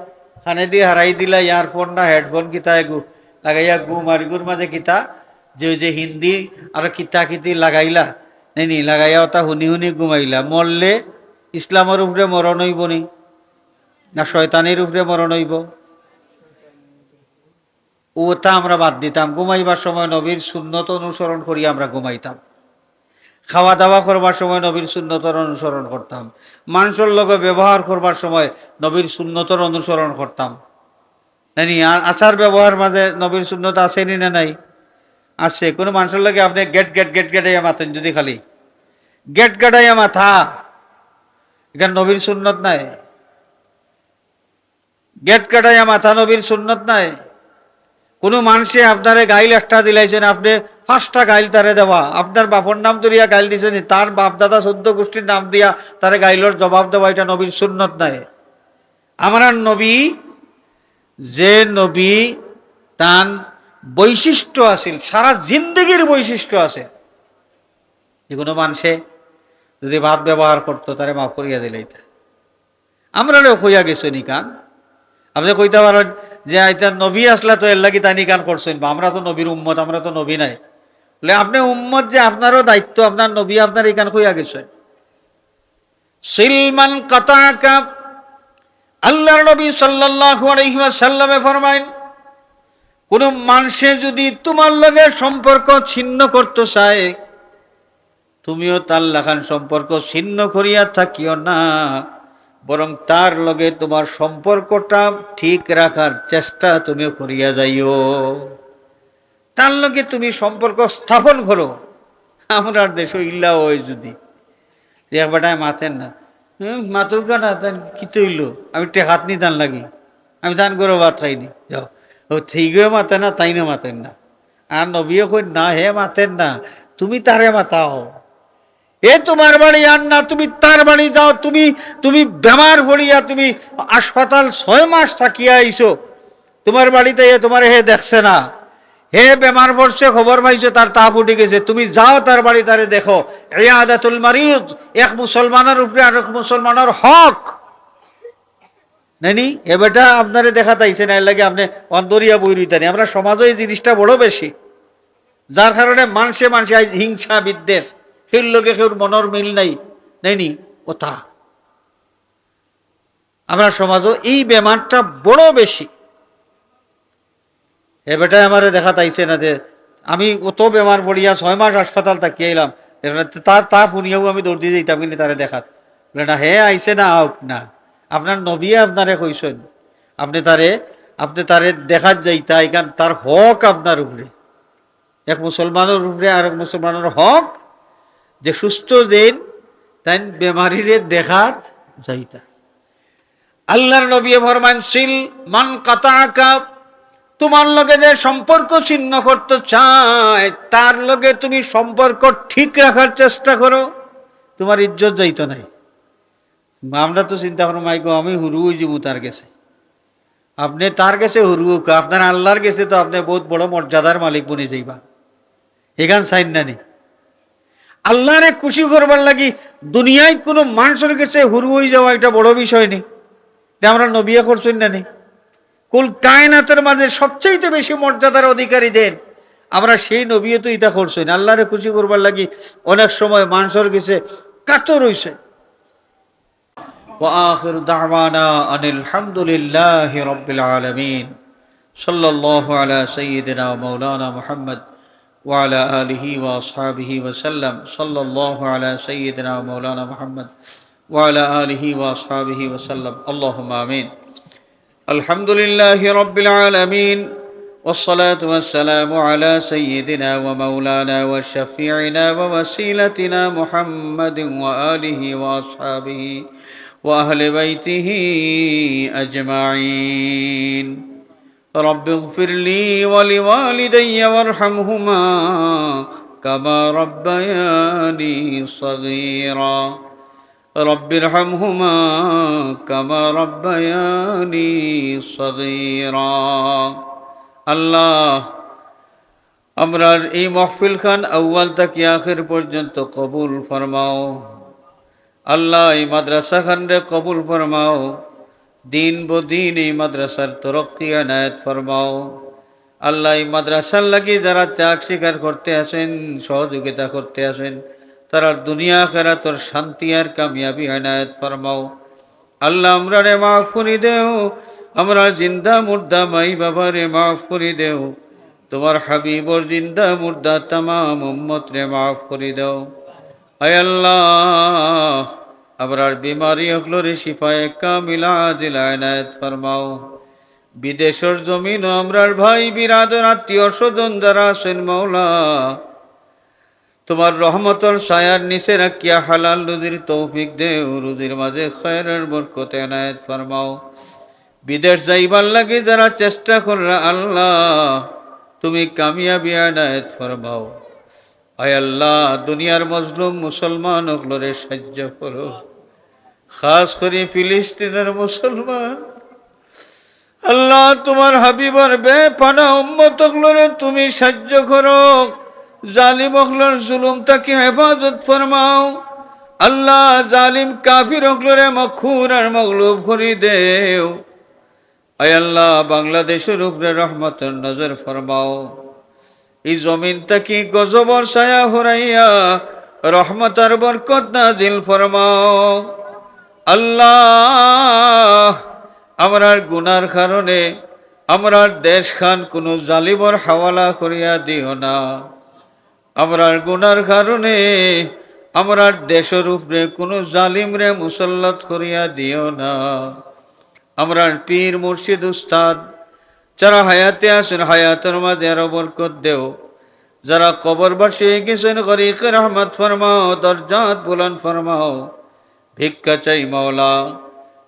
কানেদি হারাই দিলা, ইয়ারফোন না হেডফোন কিতা এগু লাগাইয়া ঘুম, আর এগুর মাঝে কিতা যে ওই যে হিন্দি আর কিতা কিতি লাগাইলা, নানি, লাগাইয়া ওটা হুনি হুনি ঘুমাইলা। মরলে ইসলামর উপরে মরণ হইব নি, না শয়তানির উপরে মরণ হইব? ওটা আমরা বাদ দিতাম। ঘুমাইবার সময় নবীর সুন্নত অনুসরণ করি আমরা ঘুমাইতাম। খাওয়া দাওয়া করবার সময় নবীর সুন্নতর অনুসরণ করতাম। মানষর লগে ব্যবহার করবার সময় নবীর সুন্নতর অনুসরণ করতাম। নানি, আ-, আচার ব্যবহার মাঝে নবীর সুন্নত আছে নি না নাই? আছে। কোনো মানষর লগে আপনে গেট গেট গেট গেটাইয়া মাতইন, যদি খালি গেট গেটাইয়া মাতা, এটা নবীর সুন্নত নাই। গেট গেটাইয়া মাতা নবীর সুন্নত নাই। কোনো মানষে আপনারে গাইল একটা দিলাইছেন, আপনে পাঁচটা গাইল তারে দেওয়া, আপনার বাপর নাম ধরিয়া গাইল দিছেন, তার বাপ দাদা চোদ্দ গোষ্ঠীর নাম দিয়া তারে গাইলর জবাব দেওয়া, এটা নবীর সুন্নত নাই। আমরার নবী, যে নবী তান বৈশিষ্ট্য আছিল, সারা জিন্দেগির বৈশিষ্ট্য আছে, যে কোনো মানষে যদি বদ ব্যবহার করতো, তারে মাফ করিয়া দিলাইতা। আমরারেও কইয়া গেছইন ইখান। আপনে কইতা পারইন যে, "আইতা নবী আসলা তো এর লাগি তাইন ইখান করছইন, বা আমরা তো নবীর উম্মত, আমরা তো নবী নাই।" বলে, "আপনে উম্মত যে আপনারও দায়িত্ব, আপনার নবী আপনারে ইখান কইয়া গেছইন।" সিল মান কাতাকা। আল্লাহর নবী সাল্লাল্লাহু আলাইহি ওয়াসাল্লামে ফরমাইন, কোনো মানষে যদি তোমার লগে সম্পর্ক ছিন্ন করতে চায়, তুমিও তার লাখান সম্পর্ক ছিন্ন করিয়া থাকিও না, বরং তার লগে তোমার সম্পর্কটা ঠিক রাখার চেষ্টা তুমিও করিয়া যাইও। তার লগে তুমি সম্পর্ক স্থাপন করো। আমরার দেশো ইলা অয় যুদি, যে এক বেটায় মাতের না, "হুম, মাতউক্কা না, তাইন কিতা অইলো? আমি টেকাত নি তান লাগি, আমি তান ঘরো ভাত খাই নি।" যাও, ও ঠিকও মাতে না, তাইনও মাতের না। আর নবীয়ে কইন না, হে মাতের না, তুমি তারে মাতাও। এ তোমার বাড়ি আর না, তুমি তার বাড়ি যাও। তুমি, তুমি বেমার পড়িয়া তুমি হাসপাতাল ছয় মাস থাকিয়া আইছো, তোমার বাড়িত আইয়া তোমারে হে দেখছে না, হে বেমার পড়ছে, খবর পাইছো তার তাপ উঠি গেছে, তুমি যাও তার বাড়ি, তারে দেখো। ইয়াদাতুল মারিদ এক মুসলমানর উপরে আরক মুসলমানর হক। নাইনি? এ বেটা আপনারে দেখাত আইছে না, এর লাগি আপনে অন্তরিয়া বই রইতা নি। আমরার সমাজো এই জিনিসটা বড় বেশি, যার কারণে মানষে মানষে আইজ হিংসা বিদ্বেষ, কেউর লগে কেউর মনর মিল নাই, নাইনি? ওতা আমরার সমাজো এই বেমারটা বড় বেশি। এ বেটায় আমারে দেখাত আইছে না, যে আমি অত বেমার পড়িয়া ছয় মাস হাসপাতাল থাকি আইলাম, এর তা, তা হুনিয়াও আমি দৌড় দিয়া যাইতাম কিনি তারে দেখাত। বলে, "না, হে আইছে না, আউক না, আপনার নবীয়ে আপনারে কইছইন, আপনে তারে, আপনে তারে দেখাত যাইতা, ইখান তার হক আপনার উপরে।" এক মুসলমানর উপরে আরক মুসলমানর হক যে সুস্থ যেইন, তাইন বেমারিরে দেখাত যাইতা। আল্লাহর নবীয়ে ফরমাইন, "সিল মান কাতাআকা", তোমার লগে যে সম্পর্ক ছিন্ন করতে চায়, তার লগে তুমি সম্পর্ক ঠিক রাখার চেষ্টা করো, তোমার ইজ্জত যাইতো নায়। আমরা তো চিন্তা করমু, "মাই গো, আমি হুরু অইযিমু তার গেছে।" আপনে তার গেছে হুরু অউক্কা, আপনার আল্লাহর গেছে তো আপনে বউত বড় মর্যাদার মালিক বনি যাইবা। ইখান চাইন না নি? আল্লাহরে খুশি করবার লাগি দুনিয়াত কুনু মানষর গেছে হুরু অইযাওয়া ইটা বড় বিষয় নি? ইটা আমরার নবীয়ে করছইন না নি? কুল কায়নাতর মাঝে সবচাইতে বেশি মর্যাদার অধিকারী যেইন, আমরার সেই নবীয়ে তো ইটা করছইন। আল্লাহরে খুশি করবার লাগি অনেক সময় মানষর গেছে কাতর অইছে। وآخر دعوانا أن الحمد لله رب العالمين. صلى الله على سيدنا ومولانا محمد وعلى آله وأصحابه وسلم. صلى الله على سيدنا ومولانا محمد وعلى آله وأصحابه وسلم. اللهم آمين. الحمد لله رب العالمين، والصلاة والسلام على سيدنا ومولانا وشفيعنا ووسيلتنا محمد وآله وأصحابه وأهل بيته أجمعين. رب اغفر لي ولوالدي وارحمهما كما ربياني صغيرا. رب ارحمهما كما ربياني صغيرا. আল্লাহ, আমরার এই মাহফিল খান আউয়াল থাকি আখির পর্যন্ত কবুল ফরমাও। আল্লাহ, এই মাদ্রাসা খানরে কবুল ফরমাও। দিন বদিন এই মাদ্রাসার তরক্কি এনায়েত ফরমাও। আল্লাহ, এই মাদ্রাসার লাগি যারা ত্যাগ স্বীকার করতে আছইন, সহযোগিতা করতে আছইন, তারার দুনিয়া আখেরাতর শান্তি আর কামিয়াবি এনায়েত ফরমাও। আল্লাহ, আমরারে মাফ করি দেও, আমরার জিন্দা মুর্দা মাই বাবারে মাফ করি দেও, তোমার হাবিবর জিন্দা মুর্দা তামাম উম্মতরে মাফ করি দেও। আয় আল্লাহ, আমরার বিমারি অকলরে শিফায়ে কামিলা আজিলা এনায়েত ফরমাও। বিদেশর জমিনো আমরার ভাই বিরাদর আত্মীয় স্বজন যারা আছইন মাওলা, তোমার রহমতর ছায়ার নিচে রাখিয়া হালাল রুজির তৌফিক দেও, রুজির মাঝে খায়রর বরকত এনায়েত ফরমাও। বিদেশ যাইবার লাগি যারা চেষ্টা কররা আল্লাহ, তুমি কামিয়াবি এনায়েত ফরমাও। আয় আল্লাহ, দুনিয়ার মজলুম মুসলমান অকলরে সাহায্য করো, খাস করি ফিলিস্তিনর মুসলমান। আল্লাহ, তোমার হাবিবর বেপানা উম্মত অকলরে তুমি সাহায্য করো, জালিম অকলর জুলুম থাকি হেফাজত ফরমাও। আল্লাহ, জালিম কাফির অকলরে মকহুর আর মগলুব করি দেও। আয় আল্লাহ, বাংলাদেশর উপরে রহমতর নজর ফরমাও। এই জমিন থাকি গজবর ছায়া হরাইয়া রহমত আর বরকত নাজিল ফরমাও। আল্লাহ, আমরার গুনার কারণে আমরার দেশখান কুনু জালিমর হাওয়ালা করিয়া দিও না। আমরার গুনার কারণে আমরার দেশর উপরে কুনু জালিমরে মুসল্লত করিয়া দিও না। আমরার পীর মুর্শিদ উস্তাদ যারা হায়াতে আছইন, হায়াতর মাঝে আরো বরকত দেও। যারা কবরবাসী অই গেছইন, গরিকে রহমত ফরমাও, দরজাত বুলন্দ ফরমাও। ভিক্ষা চাই মাওলা,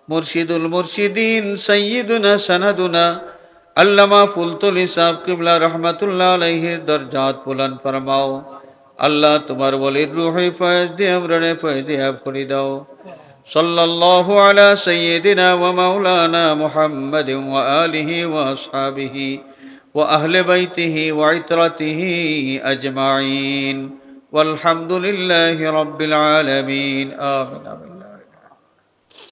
মুর্শিদুল মুর্শিদিন, সাইয়্যিদুনা, সানাদুনা, আল্লামা ফুলতলি সাহেব কিবলা রহমাতুল্লাহ আলাইহির দরজাত বুলন্দ ফরমাও। আল্লাহ, তুমার ওলির রুহে ফয়েজ দিয়া আমরারে ফয়েজিয়াব করি দাও। সাল্লাল্লাহু আলা সাইয়্যিদিনা ওয়া মাওলানা মুহাম্মাদিন ওয়া আলিহি ওয়া আসহাবিহি ওয়া আহলি বাইতিহি ওয়া ইতরাতিহি আজমাইন। ওয়ালহামদুলিল্লাহি রাব্বিল আলামিন। আমিন, আমিন।